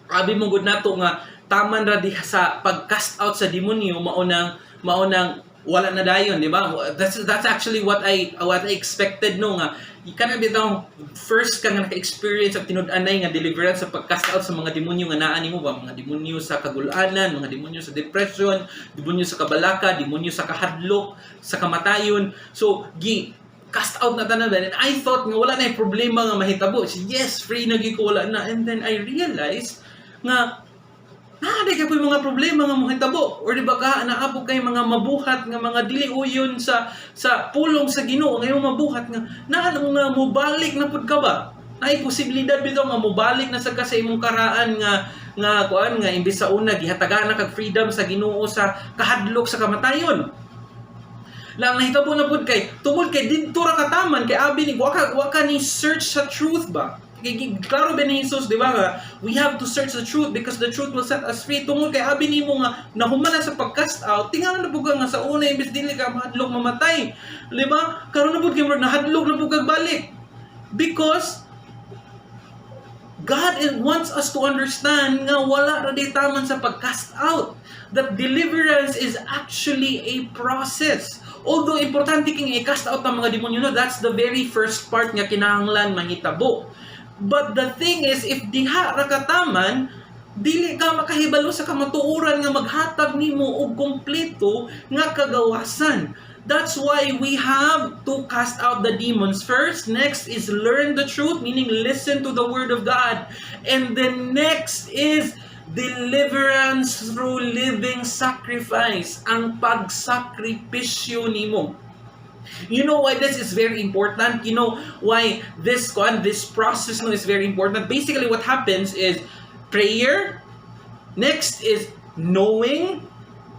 abi mo gud nato nga taman ra diha sa pag cast out sa demonyo, mao nang Wala na dayon, di ba? That's actually what I expected, no, nga kana bitaw first ka nga naka-experience og tinud-anay nga deliverance sa pag-cast out sa mga demonyo nga naa nimo ba, mga demonyo sa kagulanan, mga demonyo sa depression, demonyo sa kabalaka, demonyo sa kahadlok, sa kamatayon. So gi cast out na tanan, and I thought nga wala na yung problema nga mahitabo. So, yes, free na gyud ko, wala na. And then I realized nga naa diay kay mga problema nga mohitabo, or di ba ka naa pod kay mga mabuhat nga mga dili uyon sa pulong sa Ginoo nga imong mabuhat nga naa nga mobalik na pud ka ba. Naay posibilidad bitaw nga mobalik na sa ka sa imong karaan nga kuan, nga imbes sa una gihatagan na kag freedom sa Ginoo sa kahadlok sa kamatayon lang, nahitabo na pud kay tungod kay didto ra kataman kay abi ni wa ka ni search sa truth ba. Kay klaro ba ni Jesus, di ba, nga we have to search the truth because the truth will set us free. Tungod kay abi nimo nga nahuman na sa pag-cast out, tingala na pud ka nga sa una imbes dili ka mahadlok mamatay, di ba, karon na pud kay murag nahadlok na pud kag balik, because God wants us to understand nga wala ra diay taman sa pag-cast out. That deliverance is actually a process. Although importante king i-cast out ang mga demonyo, no, that's the very first part nga kinahanglan mahitabo. But the thing is, if diha ra kataman, dili ka makahibalo sa kamatuoran nga maghatag nimo og kompleto nga kagawasan. That's why we have to cast out the demons first. Next is learn the truth, meaning listen to the word of God. And then next is deliverance through living sacrifice, ang pagsakripisyo nimo. You know why this is very important? You know why this process, no, is very important? Basically, what happens is prayer, next is knowing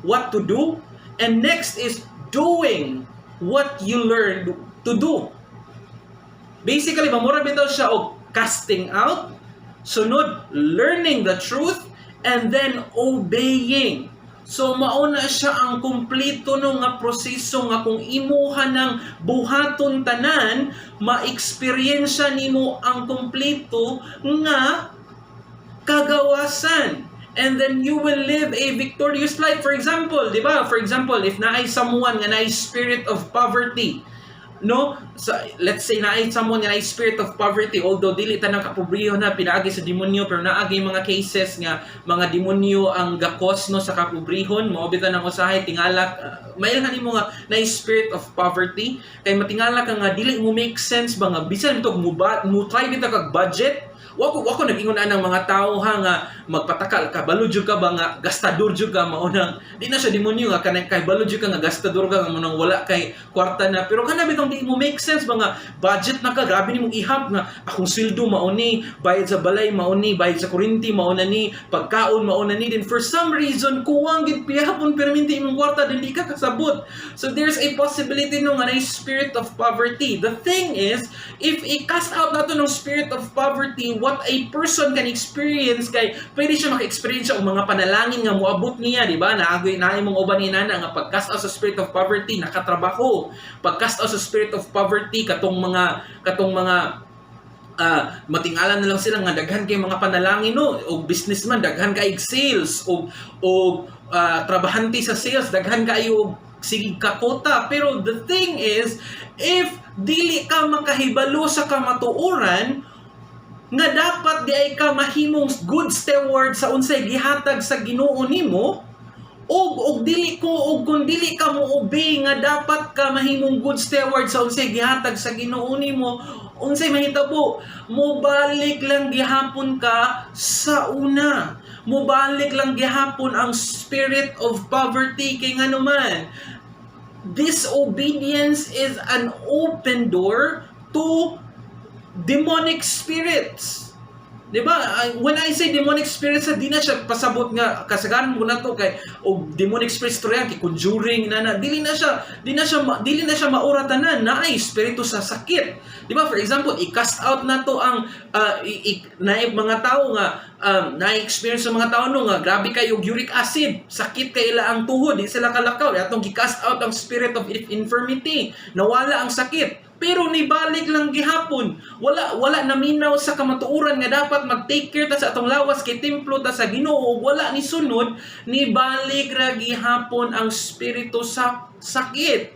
what to do, and next is doing what you learned to do. Basically, mamura bitaw siya og casting out, sunod learning the truth, and then obeying. So mauna siya ang kumpleto no nga proseso nga kung imuha ng buhaton tanan, ma-experience nimo ang kumpleto nga kagawasan. And then you will live a victorious life. For example, di ba? For example, if naay someone nga naay spirit of poverty, no? So, let's say naay someone nga naay spirit of poverty, although dili tanang kapobrehon na pinaagi sa demonyo, pero naagay mga cases nga mga demonyo ang gakos, no, sa kapobrehon. Mao bitaw nang usahay tingala mailhan nimo nga naay spirit of poverty kay matingala ka nga dili mo make sense ba nga bisan bitog mo ba mo try bitaw kag budget. Wa ko nag-ingon anang mga tao ha nga magpatakal ka, balo jud ka ba nga gastador jud ka, mao nang di na siya demonyo nga kanang kay balo jud ka nga gastador ka nga mao nang wala kay kwarta na. Pero kana bitong di mo make sense ba nga budget na ka, grabe nimong ihap nga akong sweldo mao ni, bayad sa balay mao ni, bayad sa kuryente mao na ni, pagkaon mao na ni, then for some reason kuwang gid pihapon perminti imong kwarta, dili ka kasabot. So there's a possibility, no, nga naay spirit of poverty. The thing is, if i-cast out nato ng spirit of poverty, what a person can experience kay pwede siya maka-experience og mga panalangin nga moabot niya, di ba? Naagoy naay mong uban ni nana nga pag cast out sa spirit of poverty, nakatrabaho. Pag cast out sa spirit of poverty, katong mga matingala na lang sila nga daghan kay mga panalangin, no, og businessman, daghan kay sales, og trabahante sa sales, daghan kayo og sige kakota. Pero the thing is, if dili ka makahibalo sa kamatuoran nga dapat di ay ka mahimong good steward sa unsay gihatag sa Ginoo nimo, og dili ko og kung dili ka mo obey nga dapat ka mahimong good steward sa unsay gihatag sa Ginoo nimo, unsay mahitabo? Mobalik lang gihapon ka sa una. Mobalik lang gihapon ang spirit of poverty kay ngano man, disobedience is an open door to demonic spirits. Di ba? When I say demonic spirits, di na siya pasabot nga kasagaran mo na to kay og demonic spirits to yan kay conjuring na na dili na siya maura tanan. Naay espiritu sa sakit. Di ba? For example, i-cast out na to ang naay mga tao nga na-experience sa mga tao, no, nga grabe kayo uric acid, sakit kay ila ang tuhod, di sila kalakaw. Atong gi-cast out ang spirit of infirmity, nawala ang sakit. Pero nibalik lang gihapon. Wala naminaw sa kamatuoran nga dapat mag-take care ta sa atong lawas kay templo ta sa Ginoo. Wala ni sunod, nibalik ra gihapon ang spirito sa sakit.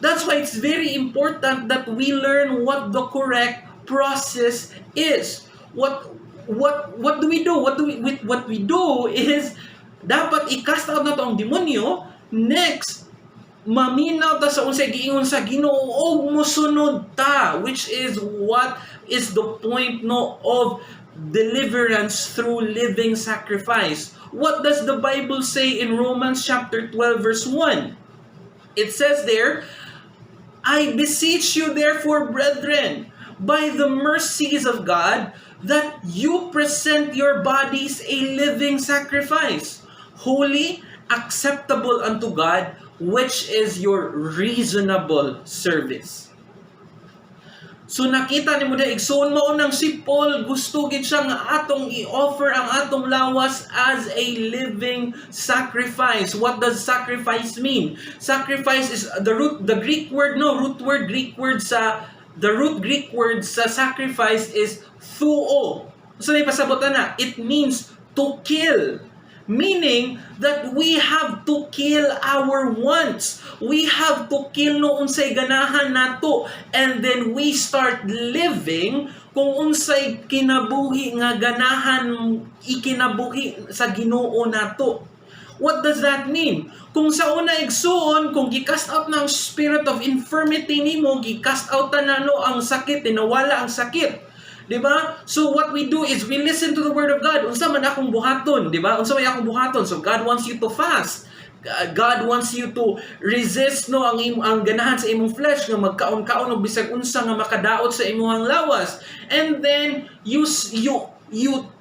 That's why it's very important that we learn what the correct process is. What do we do? What we do is dapat i-cast out nato ang demonyo. Next, maminaw ta sa unsay giingon sa Ginoo og mosunod ta, which is what is the point, no, of deliverance through living sacrifice. What does the Bible say in Romans chapter 12 verse 1? It says there, "I beseech you therefore, brethren, by the mercies of God, that you present your bodies a living sacrifice, holy, acceptable unto God, which is your reasonable service." So nakita nimo na, igsoon, mao nang si Paul gusto gid siya nga atong i-offer ang atong lawas as a living sacrifice. What does sacrifice mean? Sacrifice is the root, the Greek word, no, root word, Greek word sa, the root Greek word sa sacrifice is thuo. So may pasabot na, it means to kill. Meaning that we have to kill our wants. We have to kill no unsay ganahan nato, and then we start living kung unsay kinabuhi nga ganahan ikinabuhi sa Ginoo nato. What does that mean? Kung sa una, igsuon, kung gi-cast out ng spirit of infirmity nimo, gi-cast out na, no, ang sakit, tinawala ang sakit. 'Di ba? So what we do is we listen to the word of God. Unsa man akong buhaton, 'di ba? Unsa man akong buhaton? So God wants you to fast. God wants you to resist, no, ang ganahan sa imong flesh nga magkaon-kaon og bisag unsa nga makadaot sa imong lawas. And then you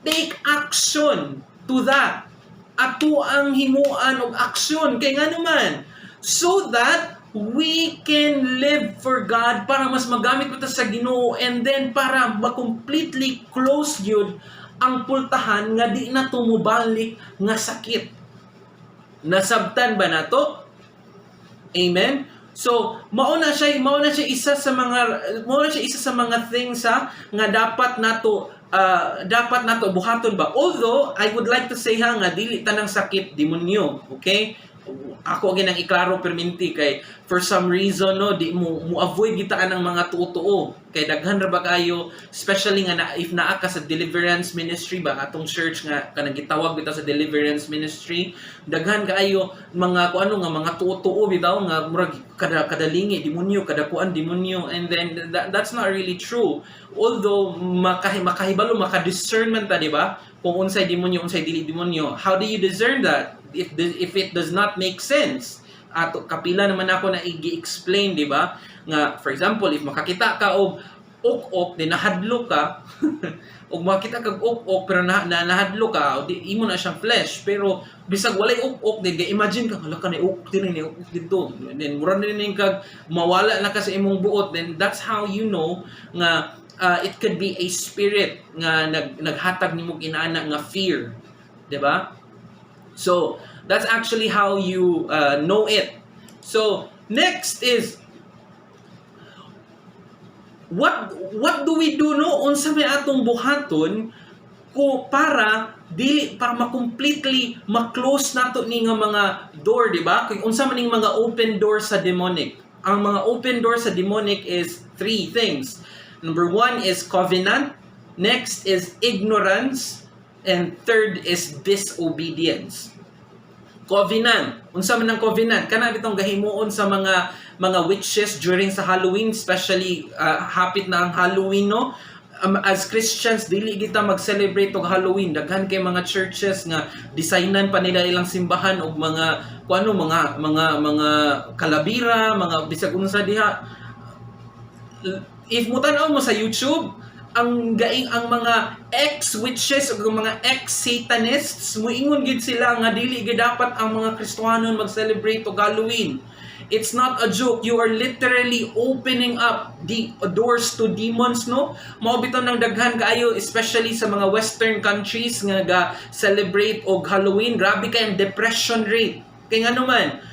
take action to that. Ato ang himuan og aksyon kay ngano man, so that we can live for God, para mas magamit pa ta sa Ginoo, and then para ma-completely close yun ang pultahan nga di na tumubalik nga sakit. Nasabtan ba nato? Amen? So, mao na siya isa sa mga things ha, nga dapat nato buhaton ba. Although I would like to say ha, nga dili tanang sakit demonyo, okay? Ako gyud ang iklaro perminti kay for some reason, no, di mo mo avoid kita ang mga tuo-tuo kay daghan ra ba kayo, especially nga na, if naa ka sa deliverance ministry ba, atong church nga kanang gitawag bitaw sa deliverance ministry, daghan kaayo mga kuan nga mga tuo-tuo bitaw nga murag kada kadalingi demonyo, kada kuan demonyo, and then that's not really true. Although makahibalo, maka-discern man ta, di ba, kung unsay demonyo, unsay dili demonyo. How do you discern that? If it does not make sense. Ato kapila naman ako na i-explain, di ba, nga for example, if makakita ka og ok-ok, di nahadlok ka, og makita kag ok-ok pero na nahadlok ka, o di imo na siyang flesh. Pero bisag walay ok-ok, di ga imagine ka, "Hala ka, ni ok din, ni ok dito," then mura din kag mawala na ka sa imong buot. Then that's how you know nga it could be a spirit nga naghatag nimo inana nga fear, di ba? So that's actually how you know it. So next is what do we do, no? Unsa may atong buhaton ko para dili para ma-completely ma-close nato ni nga mga door, di ba? Kung unsa man ning mga open door sa demonic. Ang mga open door sa demonic is three things. Number one is covenant, next is ignorance, and third is disobedience. Covenant. Unsa man ang covenant? Kana bitong gahimuon sa mga witches during sa Halloween, especially hapit na ang Halloween, no? As Christians, dili kita mag-celebrate og Halloween. Daghan kay mga churches nga designan pa nila ilang simbahan og mga kuano, mga kalabira, mga bisag unsa diha. If mo tan-aw mo sa YouTube, ang gaing ang mga ex-witches o mga ex-satanists, muingon gid sila nga dili gid dapat ang mga Kristohanon mag-celebrate og Halloween. It's not a joke. You are literally opening up the doors to demons, no? Mao bitaw nang daghan kaayo, especially sa mga western countries nga ga celebrate og Halloween, grabe kay ang depression rate. Kay ngano man,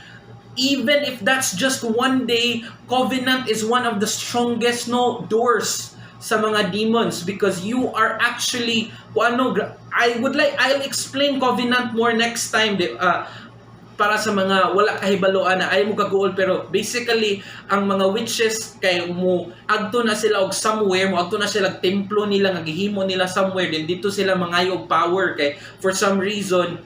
Even if that's just one day, covenant is one of the strongest, no, doors sa mga demons because you are actually kung ano. I would like I'll explain covenant more next time para sa mga wala kahibaloan na ay mo kaguol. Pero basically, ang mga witches kay mo agto na sila og somewhere, mo agto na sila og templo nila nga gihimo nila somewhere, then dito sila mangayo og power kay for some reason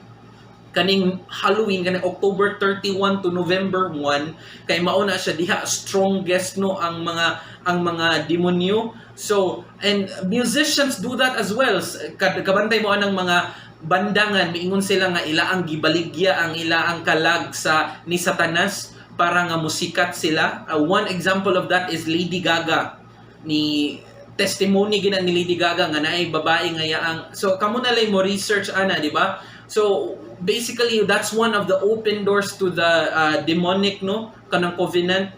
kaning Halloween, kaning October 31 to November 1, kay mao na siya diha strongest, no, ang mga demonyo. So, and musicians do that as well. Kabantay mo anang mga bandangan, miingon sila nga ila ang gibaligya ang ila ang kalag sa ni Satanas para nga musikat sila. One example of that is Lady Gaga. Ni testimony gina ni Lady Gaga nga naay babae nga yaang, so kamo na lang mo research ana, di ba? So basically, that's one of the open doors to the demonic, no, kanang covenant.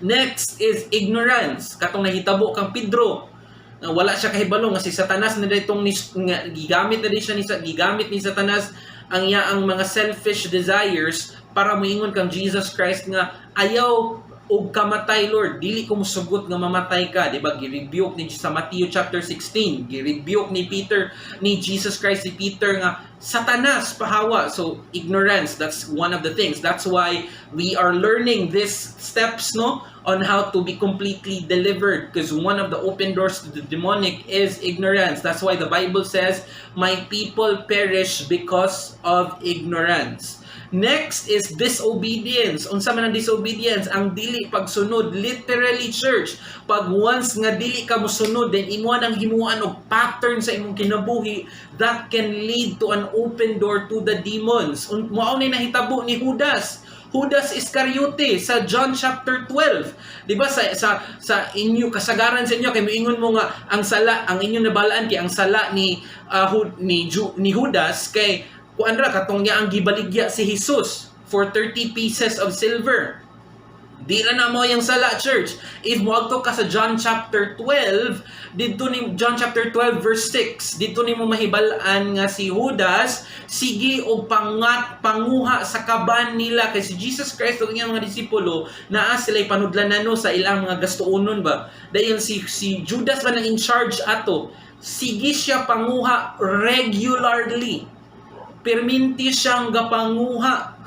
Next is ignorance, katong nahitabo kang Pedro nga wala siya kahibalo nga si Satanas na ditong nga gigamit na din siya ni gigamit ni Satanas ang iyaang mga selfish desires para moingon kang Jesus Christ nga, "Ayaw og kamatay, Lord, dili ko musugot nga mamatay ka." Di ba gi-rebuke ni sa Matthew chapter 16, gi-rebuke ni Peter, ni Jesus Christ si Peter nga, "Satanas, pahawa." So ignorance, that's one of the things. That's why we are learning these steps, no, on how to be completely delivered, because one of the open doors to the demonic is ignorance. That's why the Bible says, "My people perish because of ignorance." Next is disobedience. Unsa man ang disobedience? Ang dili pagsunod, literally, church. Pag once nga dili ka mosunod, then imo nang himuan og pattern sa imong kinabuhi that can lead to an open door to the demons. Mao ni nahitabo ni Judas. Judas Iscariote sa John chapter 12. 'Di ba sa inyo, kasagaran sa inyo kay moingon mo nga ang sala ang inyong nabalaan kay ang sala ni Hu- ni Ju, ni Judas kay kuan ra, katong niya ang gibaligya si Jesus for 30 pieces of silver. Di ra na mo yung sala, church. If moadto ka sa John chapter 12, dito ni John chapter 12 verse 6, dito nimo mahibal-an nga si Judas sige og pangat panguha sa kaban nila kay si Jesus Christ ug iyang mga disipulo naa sila panudlanan, no, sa ilang mga gastuonon ba. Dayon si Judas man ang in charge ato. Sige siya panguha regularly. Perminti siyang gapanguha.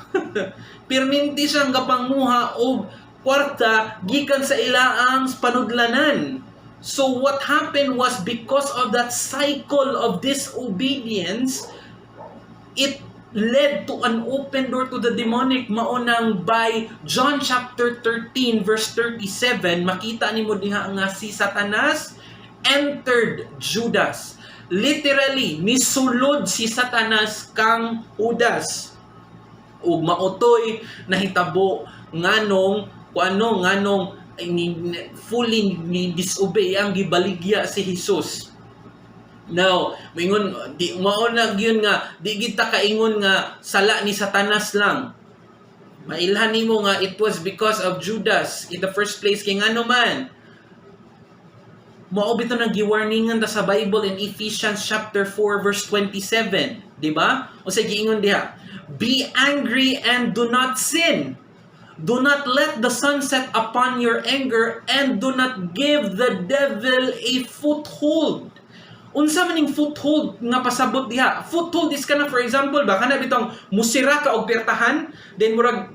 Perminti siyang gapanguha og kwarta gikan sa ilaang panudlanan. So what happened was, because of that cycle of disobedience, it led to an open door to the demonic. Maunang by John chapter 13 verse 37, makita nimo diha nga si Satanas entered Judas. Literally, misulod si Satanas kang Judas. Ug mautoy nahitabo nganong kuano, nganong ay, fully ni disobey ang gibaligya si Jesus. Now, moingon di mao na gyud nga di kita kaingon nga sala ni Satanas lang. Mailhan nimo nga it was because of Judas in the first place kay ngano man mao bitaw nang giwarningan ta sa Bible in Ephesians chapter 4 verse 27, di ba? Unsa giingon diha? "Be angry and do not sin. Do not let the sun set upon your anger and do not give the devil a foothold." Unsa man ning foothold nga pasabot diha? Foothold is kana, for example ba, kana bitong musira ka og pertahan, then murag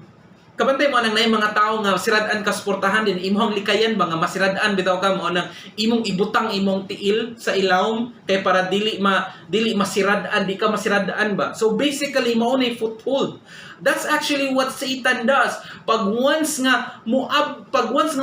kabantay mo anang naay mga tao nga sirad-an ka sa portahan din imong likayan ba nga masirad-an bitaw ka, mo nang imong ibutang imong tiil sa ilawom kay para dili masirad-an, di ka masirad-an ba. So basically, mao na foothold. That's actually what Satan does. Pag once nga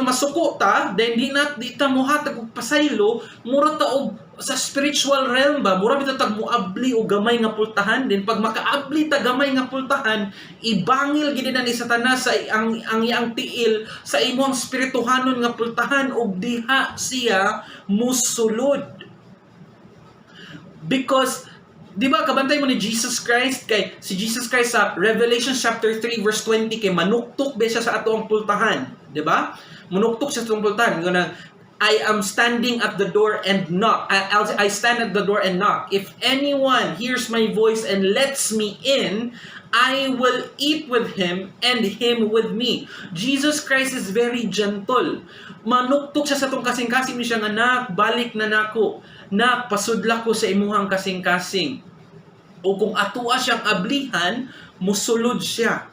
masuko ta, then di na di ta mohatag og pasaylo, mura ta og sa spiritual realm ba, mura bitaw tag moabli og gamay nga pultahan. Then pag makaabli ta gamay nga pultahan, ibangil gid na ni Satanas sa ang iyang tiil sa imong spirituhanon nga pultahan ug diha siya musulod. Because di ba kabantay mo ni Jesus Christ, kay si Jesus Christ sa Revelation chapter 3 verse 20 kay manuktok ba siya sa ato ang pultahan, di ba? Munuktok siya sa atong pultahan nga, "I am standing at the door and knock. I stand at the door and knock. If anyone hears my voice and lets me in, I will eat with him and him with me." Jesus Christ is very gentle. Manuktok siya sa atong kasing-kasing ni siya nga, "Nak, balik na nako. Nak, pasudla ko sa imuhang kasing-kasing." O kung atua siyang ablihan, musulod siya.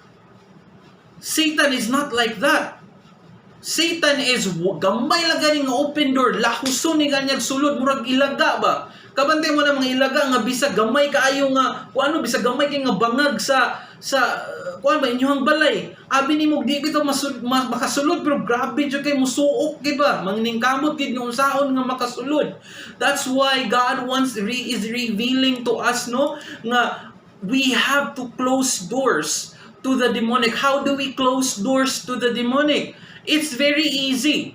Satan is not like that. Satan is gamay lang gani nga open door, lahuson ni ganyag sulod, murag ilaga ba. Kabantay mo na mga ilaga nga bisa gamay kaayo nga kung ano, bisa gamay kay nga bangag sa kuan ba inyong balay. Abi nimo di bitaw makasulod, pero grabe jud kay musuok gi ba, mangningkamot gid nga unsaon nga makasulod. That's why God is revealing to us, no, nga we have to close doors to the demonic. How do we close doors to the demonic? It's very easy.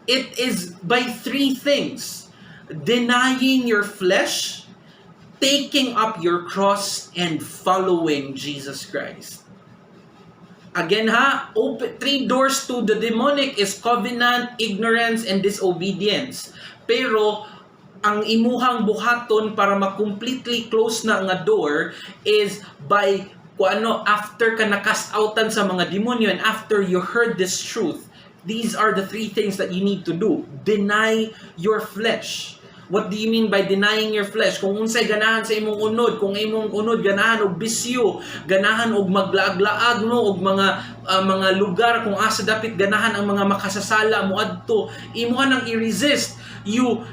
It is by three things: denying your flesh, taking up your cross, and following Jesus Christ. Again ha, open, three doors to the demonic is covenant, ignorance, and disobedience. Pero ang imuhang buhaton para ma-completely close na nga door is by kung ano, after ka na-cast outan sa mga demonyo and after you heard this truth, these are the three things that you need to do. Deny your flesh. What do you mean by denying your flesh? Kung unsay ganahan sa imong unod, kung imong unod ganahan og bisyo, ganahan og maglaag-laag, no, og mga lugar kung asa dapit ganahan ang mga makasasala moadto, imuha nang i-resist. You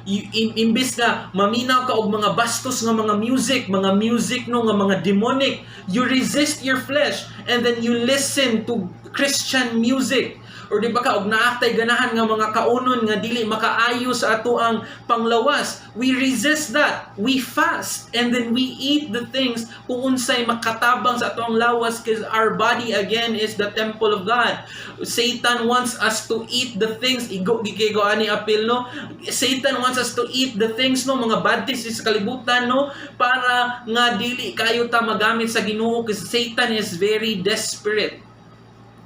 imbis nga maminaw ka og mga bastos nga mga music, no, nga mga demonic, you resist your flesh and then you listen to Christian music. Or di ba ka og naa tay ganahan nga mga kaunon nga dili makaayo sa ato ang panglawas, we resist that. We fast and then we eat the things kung unsay makatabang sa ato ang lawas, because our body again is the temple of God. Satan wants us to eat the things, igo gikay ko ani apil, no. Satan wants us to eat the things, no, mga bad things sa kalibutan, no, para nga dili kayo ta magamit sa Ginoo, kasi Satan is very desperate.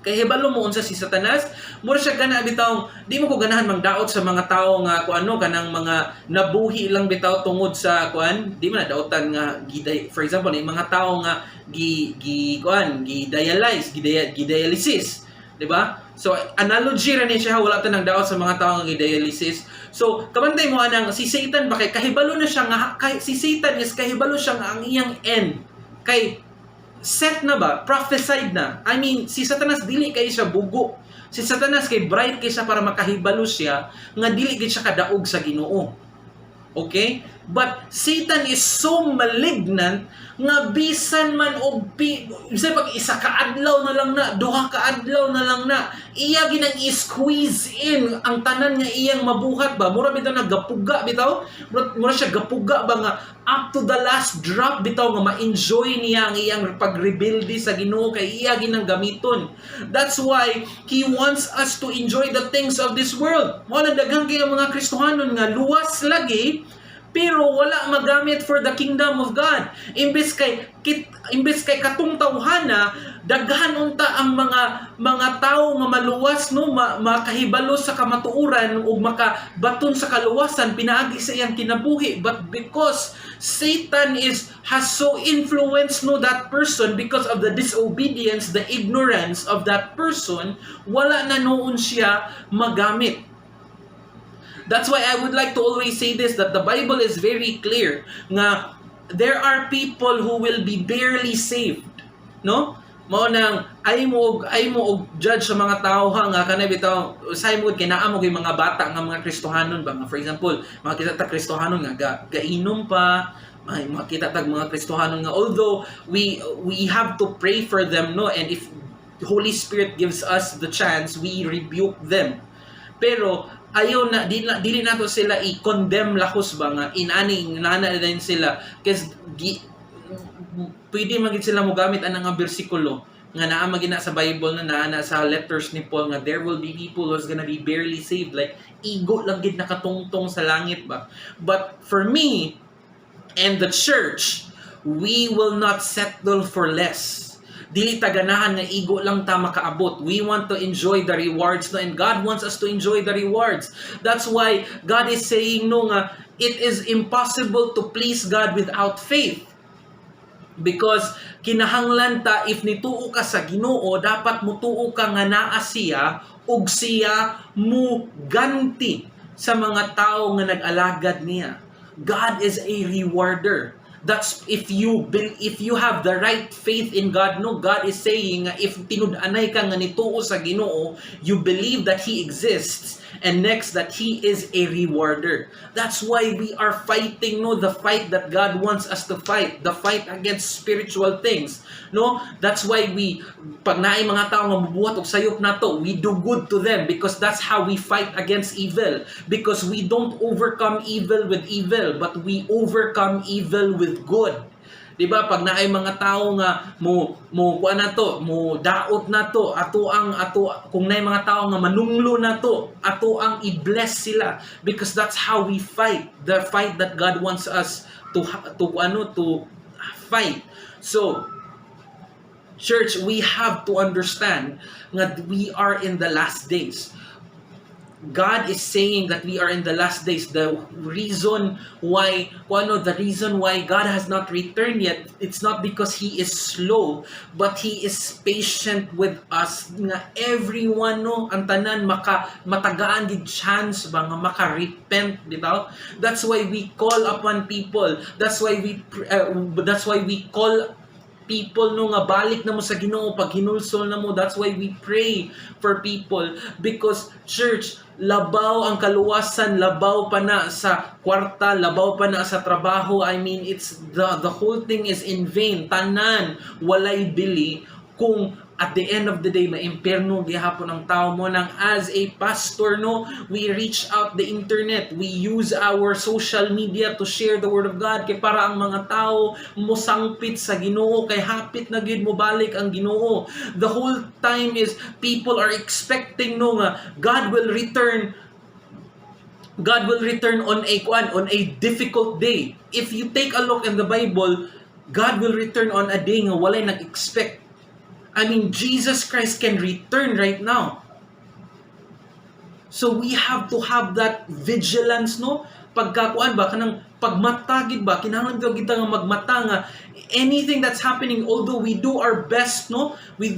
Kay hibalo mo unsa si Satanas, mura siya gana bitaw, di mo ko ganahan mangdaot sa mga tao nga kung ano kanang mga nabuhi lang bitaw tungod sa kuan, di man na daotan nga giday, for example, yung mga tao nga gi gi kuan, gi dialyze, gi dialysis, di ba? So analogy ra ni siya, wala ta nang daot sa mga tao nga gi dialysis. So kabantay mo anang si Satan ba, kay kahibalo na siya nga kay, si Satan is kahibalo siya nga ang iyang end kay set na ba, prophesied na. I mean, si Satanas dili kay siya bugo. Si Satanas kay bright kay siya para makahibalo siya nga dili gid siya kadaog sa Ginoo. Okay? But Satan is so malignant nga bisan man og bisan pag isa ka adlaw na lang na, duha ka adlaw na lang na, iya ginang i-squeeze in ang tanan nga iyang mabuhat ba. Mura bitaw nagapuga bitaw, mura siya gapuga ba nga up to the last drop bitaw nga ma-enjoy niya ang iyang pagrebelde sa Ginoo kay iya ginang gamiton. That's why he wants us to enjoy the things of this world. Mao na daghan kay mga Kristohanon nga luwas lagi pero wala magamit for the kingdom of God. Imbes kay katong tawhana daghan unta ang mga tawo nga maluwas, no, makahibalo sa kamatuoran ug makabaton sa kaluwasan pinaagi sa iyang kinabuhi, but because Satan is has so influenced, no, that person because of the disobedience, the ignorance of that person, wala na noon siya magamit. That's why I would like to always say this, that the Bible is very clear nga there are people who will be barely saved, no? Mao nang ay mo og judge sa mga tao ha, nga kanay bitaw say mo kay naa mo kay mga bata nga mga Kristohanon ba, nga for example, makita ta Kristohanon nga gainom pa, may makita tag mga Kristohanon nga, although we have to pray for them, no, and if the Holy Spirit gives us the chance, we rebuke them, pero ayaw na dili nato sila i-condemn lahos ba nga inani inana din sila, kasi pwede man gid sila mogamit anang nga bersikulo nga naa man gina sa Bible, na naa na sa letters ni Paul, nga there will be people who's gonna be barely saved, like igo lang gid nakatungtong sa langit ba. But for me and the church, we will not settle for less. Dili ta ganahan nga igo lang ta makaabot. We want to enjoy the rewards, no, and God wants us to enjoy the rewards. That's why God is saying, no, nga it is impossible to please God without faith. Because kinahanglan ta, if nituo ka sa Ginoo, dapat mutuo ka nga naa siya ug siya mu ganti sa mga tao nga nag-alagad niya. God is a rewarder. That's if you have the right faith in God, no? God is saying nga if tinud-anay ka nga nituo sa Ginoo, you believe that He exists and next, that He is a rewarder. That's why we are fighting, no, the fight that God wants us to fight, the fight against spiritual things, no? That's why we, pag naay mga tao nga mubuhat og sayop nato, we do good to them because that's how we fight against evil, because we don't overcome evil with evil, but we overcome evil with good. 'Di ba? Pag naay mga tao nga mo kuan na to, mo daot na to, ato ang ato kung naay mga tao nga manunglo na to, ato ang i-bless sila because that's how we fight the fight that God wants us to ano, to fight. So, church, we have to understand that we are in the last days. God is saying that we are in the last days. The reason why God has not returned yet, it's not because He is slow, but He is patient with us nga everyone, no, ang tanan maka matagaan gid chance ba nga maka-repent bitaw. That's why we call upon people. That's why we call people, no, nga balik na mo sa Ginoo pag hinulsol na mo. That's why we pray for people because, church, labaw ang kaluwasan, labaw pa na sa kwarta, labaw pa na sa trabaho. I mean, it's the whole thing is in vain. Tanan walay bili kung at the end of the day maimpierno gihapon ang tao. Mao nang as a pastor, no, we reach out the internet, we use our social media to share the word of God kay para ang mga tao mosangpit sa Ginoo kay hapit na gyud mobalik ang Ginoo. The whole time is people are expecting, no, nga God will return, God will return on a kuan, on a difficult day. If you take a look in the Bible, God will return on a day nga walay nag-expect. I mean, Jesus Christ can return right now. So we have to have that vigilance, no? Pagkakuan ba, kanang pagmata gid ba, kinahanglan gyud kita nga magmata nga anything that's happening, although we do our best, no? We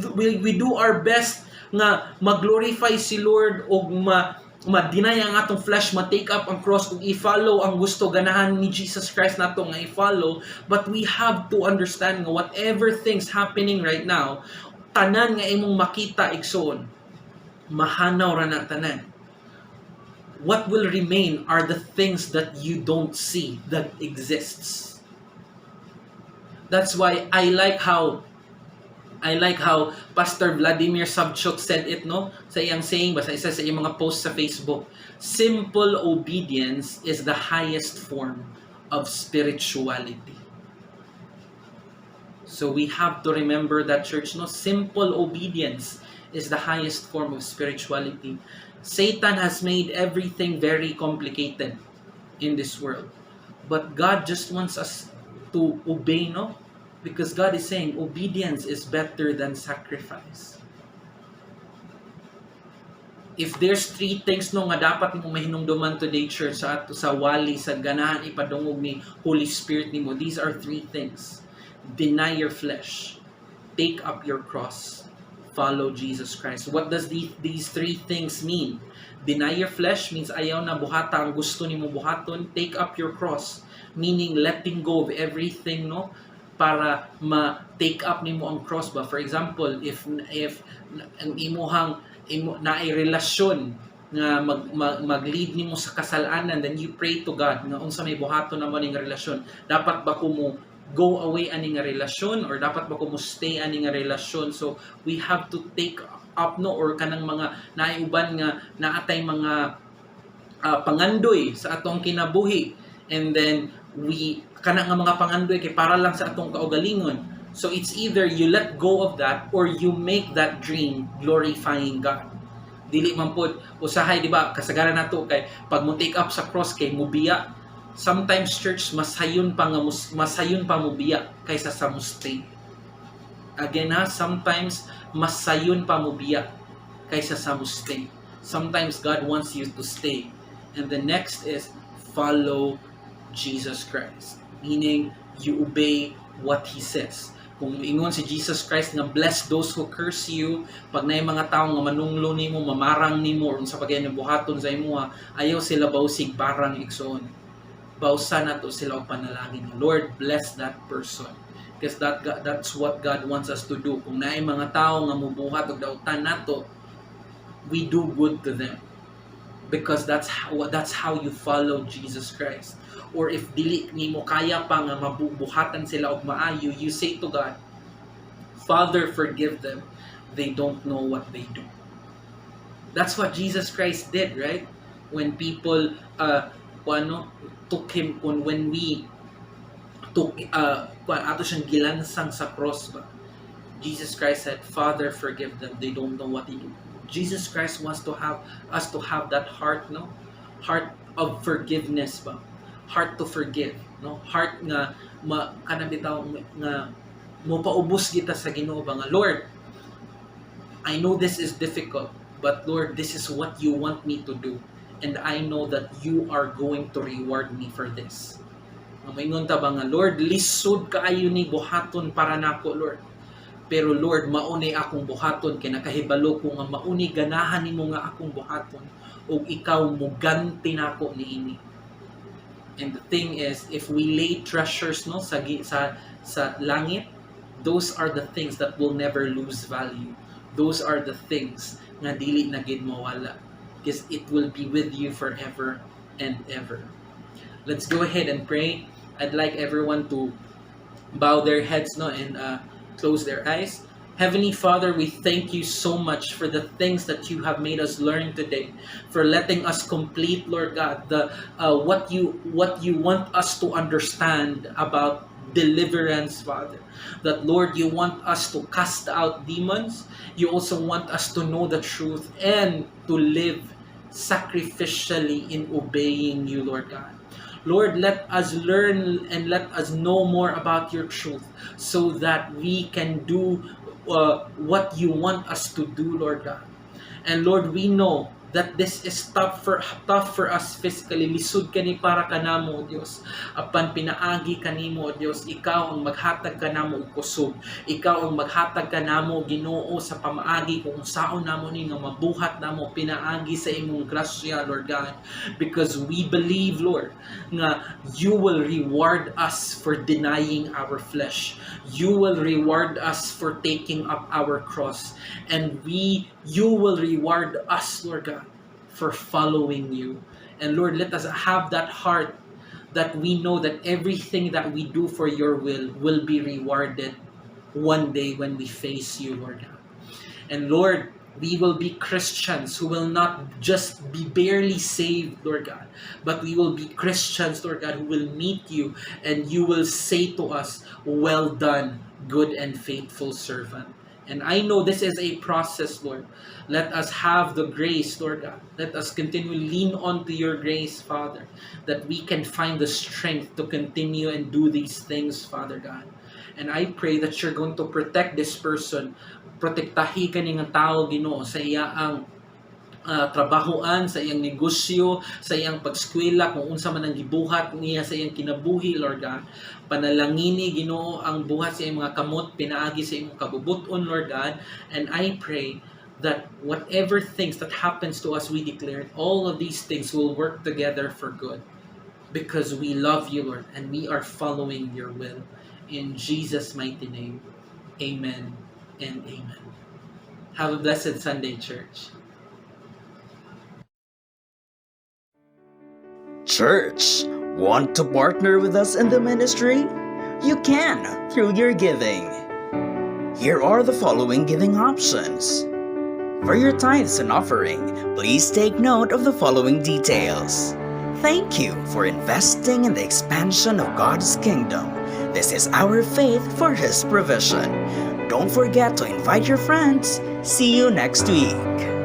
do our best nga mag-glorify si Lord og ma ma-deny ang atong flesh, ma-take up ang cross ug i-follow ang gusto ganahan ni Jesus Christ nato nga i-follow, but we have to understand nga whatever things happening right now, tanan nga imong makita, igsoon, mahanaw ra na tanan. What will remain are the things that you don't see that exists. That's why I like how Pastor Vladimir Savchuk said it, no? Sa iyang saying ba, sa isa sa iyang mga post sa Facebook. "Simple obedience is the highest form of spirituality." So we have to remember that, church, no? Simple obedience is the highest form of spirituality. Satan has made everything very complicated in this world. But God just wants us to obey, no? Because God is saying obedience is better than sacrifice. If there's three things, no, nga dapat mo mahinumduman today, church, sa ato sa wali sa ganahan ipadungog ni Holy Spirit nimo, these are three things. Deny your flesh, take up your cross, follow Jesus Christ. What does these three things mean? Deny your flesh means ayaw na buhata ang gusto nimo buhaton. Take up your cross, meaning letting go of everything, no? Para ma-take up nimo ang cross ba. For example, if ang imuhang imo naay relasyon nga mag-lead nimo sa kasalanan, then you pray to God nga unsa may buhaton namo ning relasyon. Dapat ba ko mo go away ani nga relasyon or dapat ba ko mo stay ani nga relasyon? So we have to take up, no, or kanang mga naiuban nga naatay mga pangandoy sa atong kinabuhi, and then we kana nga mga pangandoy kay para lang sa atong kaugalingon. So it's either you let go of that or you make that dream glorifying God. Dili man pod usahay, di ba, kasagaran nato kay pag mo take up sa cross kay mubiya. Sometimes, church, mas sayon pa mubiya kaysa sa mo stay. Again ha, sometimes mas sayon pa mubiya kaysa sa mo stay. Sometimes God wants you to stay. And the next is follow Jesus Christ, meaning you obey what He says. Kung ingon si Jesus Christ nga bless those who curse you, pag naay mga tawo nga manunglo nimo, mamarang nimo, or unsa pa gyud buhaton sa imoha, ayaw sila bawsig barang, igsoon. Bawsa nato sila og panalangin. Lord, bless that person. Because that's what God wants us to do. Kung naay mga tao nga mubuhat og dautan nato, we do good to them. Because that's how you follow Jesus Christ. Or if dili nimo kaya pa nga mabuhatan sila og maayo, you say to God, "Father, forgive them. They don't know what they do." That's what Jesus Christ did, right? When people ano, took him kun when we took kuan ato siyang gilansang sa cross ba, Jesus Christ said, "Father, forgive them. They don't know what they do." Jesus Christ wants to have us to have that heart, no? Heart of forgiveness ba? Heart to forgive, no? Heart nga ma kana bitaw nga mopaubos kita sa Ginoo ba nga, "Lord, I know this is difficult, but Lord, this is what you want me to do and I know that you are going to reward me for this." Nga moingon ta ba nga, "Lord, lisod kaayo ni buhaton para nako, Lord. Pero Lord, mao ni akong buhaton kay nakahibalo ko nga mao ni ganahan nimo nga akong buhaton ug ikaw muganti nako niini." And the thing is, if we lay treasures, no, sa langit, those are the things that will never lose value. Those are the things nga dili na gid mawala because it will be with you forever and ever. Let's go ahead and pray. I'd like everyone to bow their heads, no, and close their eyes. Heavenly Father, we thank you so much for the things that you have made us learn today, for letting us complete, Lord God, the what you want us to understand about deliverance, Father. That, Lord, you want us to cast out demons. You also want us to know the truth and to live sacrificially in obeying you, Lord God. Lord, let us learn and let us know more about your truth so that we can do what you want us to do, Lord God. And Lord, we know that this is tough for us physically. Lisod kani para kanamo, Dios. Apan pinaagi kanimo, Dios, ikaw ang maghatag kanamo og kusog. Ikaw ang maghatag kanamo, Ginoo, sa pamaagi kung unsaon namo ni nga mabuhat namo pinaagi sa imong grasya, Lord God. Because we believe, Lord, nga you will reward us for denying our flesh. You will reward us for taking up our cross. And we you will reward us, Lord God, for following you. And Lord, let us have that heart that we know that everything that we do for your will be rewarded one day when we face you, Lord God. And Lord, we will be Christians who will not just be barely saved, Lord God, but we will be Christians, Lord God, who will meet you and you will say to us, "Well done, good and faithful servant." And I know this is a process, Lord. Let us have the grace, Lord God. Let us continue lean on to your grace, Father, that we can find the strength to continue and do these things, Father God. And I pray that you're going to protect this person. Protektahi kani nga tao, Ginoo, sa iyang trabahoan, sa iyang negosyo, sa iyang pagskwela, kung unsa man ang gibuhat niya sa iyang kinabuhi, Lord God. Panalangini, Ginoo, ang buhat sa iyang mga kamot, pinaagi sa imong kabubut-on, Lord God. And I pray that whatever things that happens to us, we declare all of these things will work together for good because we love you, Lord, and we are following your will. In Jesus' mighty name, amen and amen. Have a blessed Sunday, church. Church, want to partner with us in the ministry? You can through your giving. Here are the following giving options. For your tithes and offering, please take note of the following details. Thank you for investing in the expansion of God's kingdom. This is our faith for His provision. Don't forget to invite your friends. See you next week.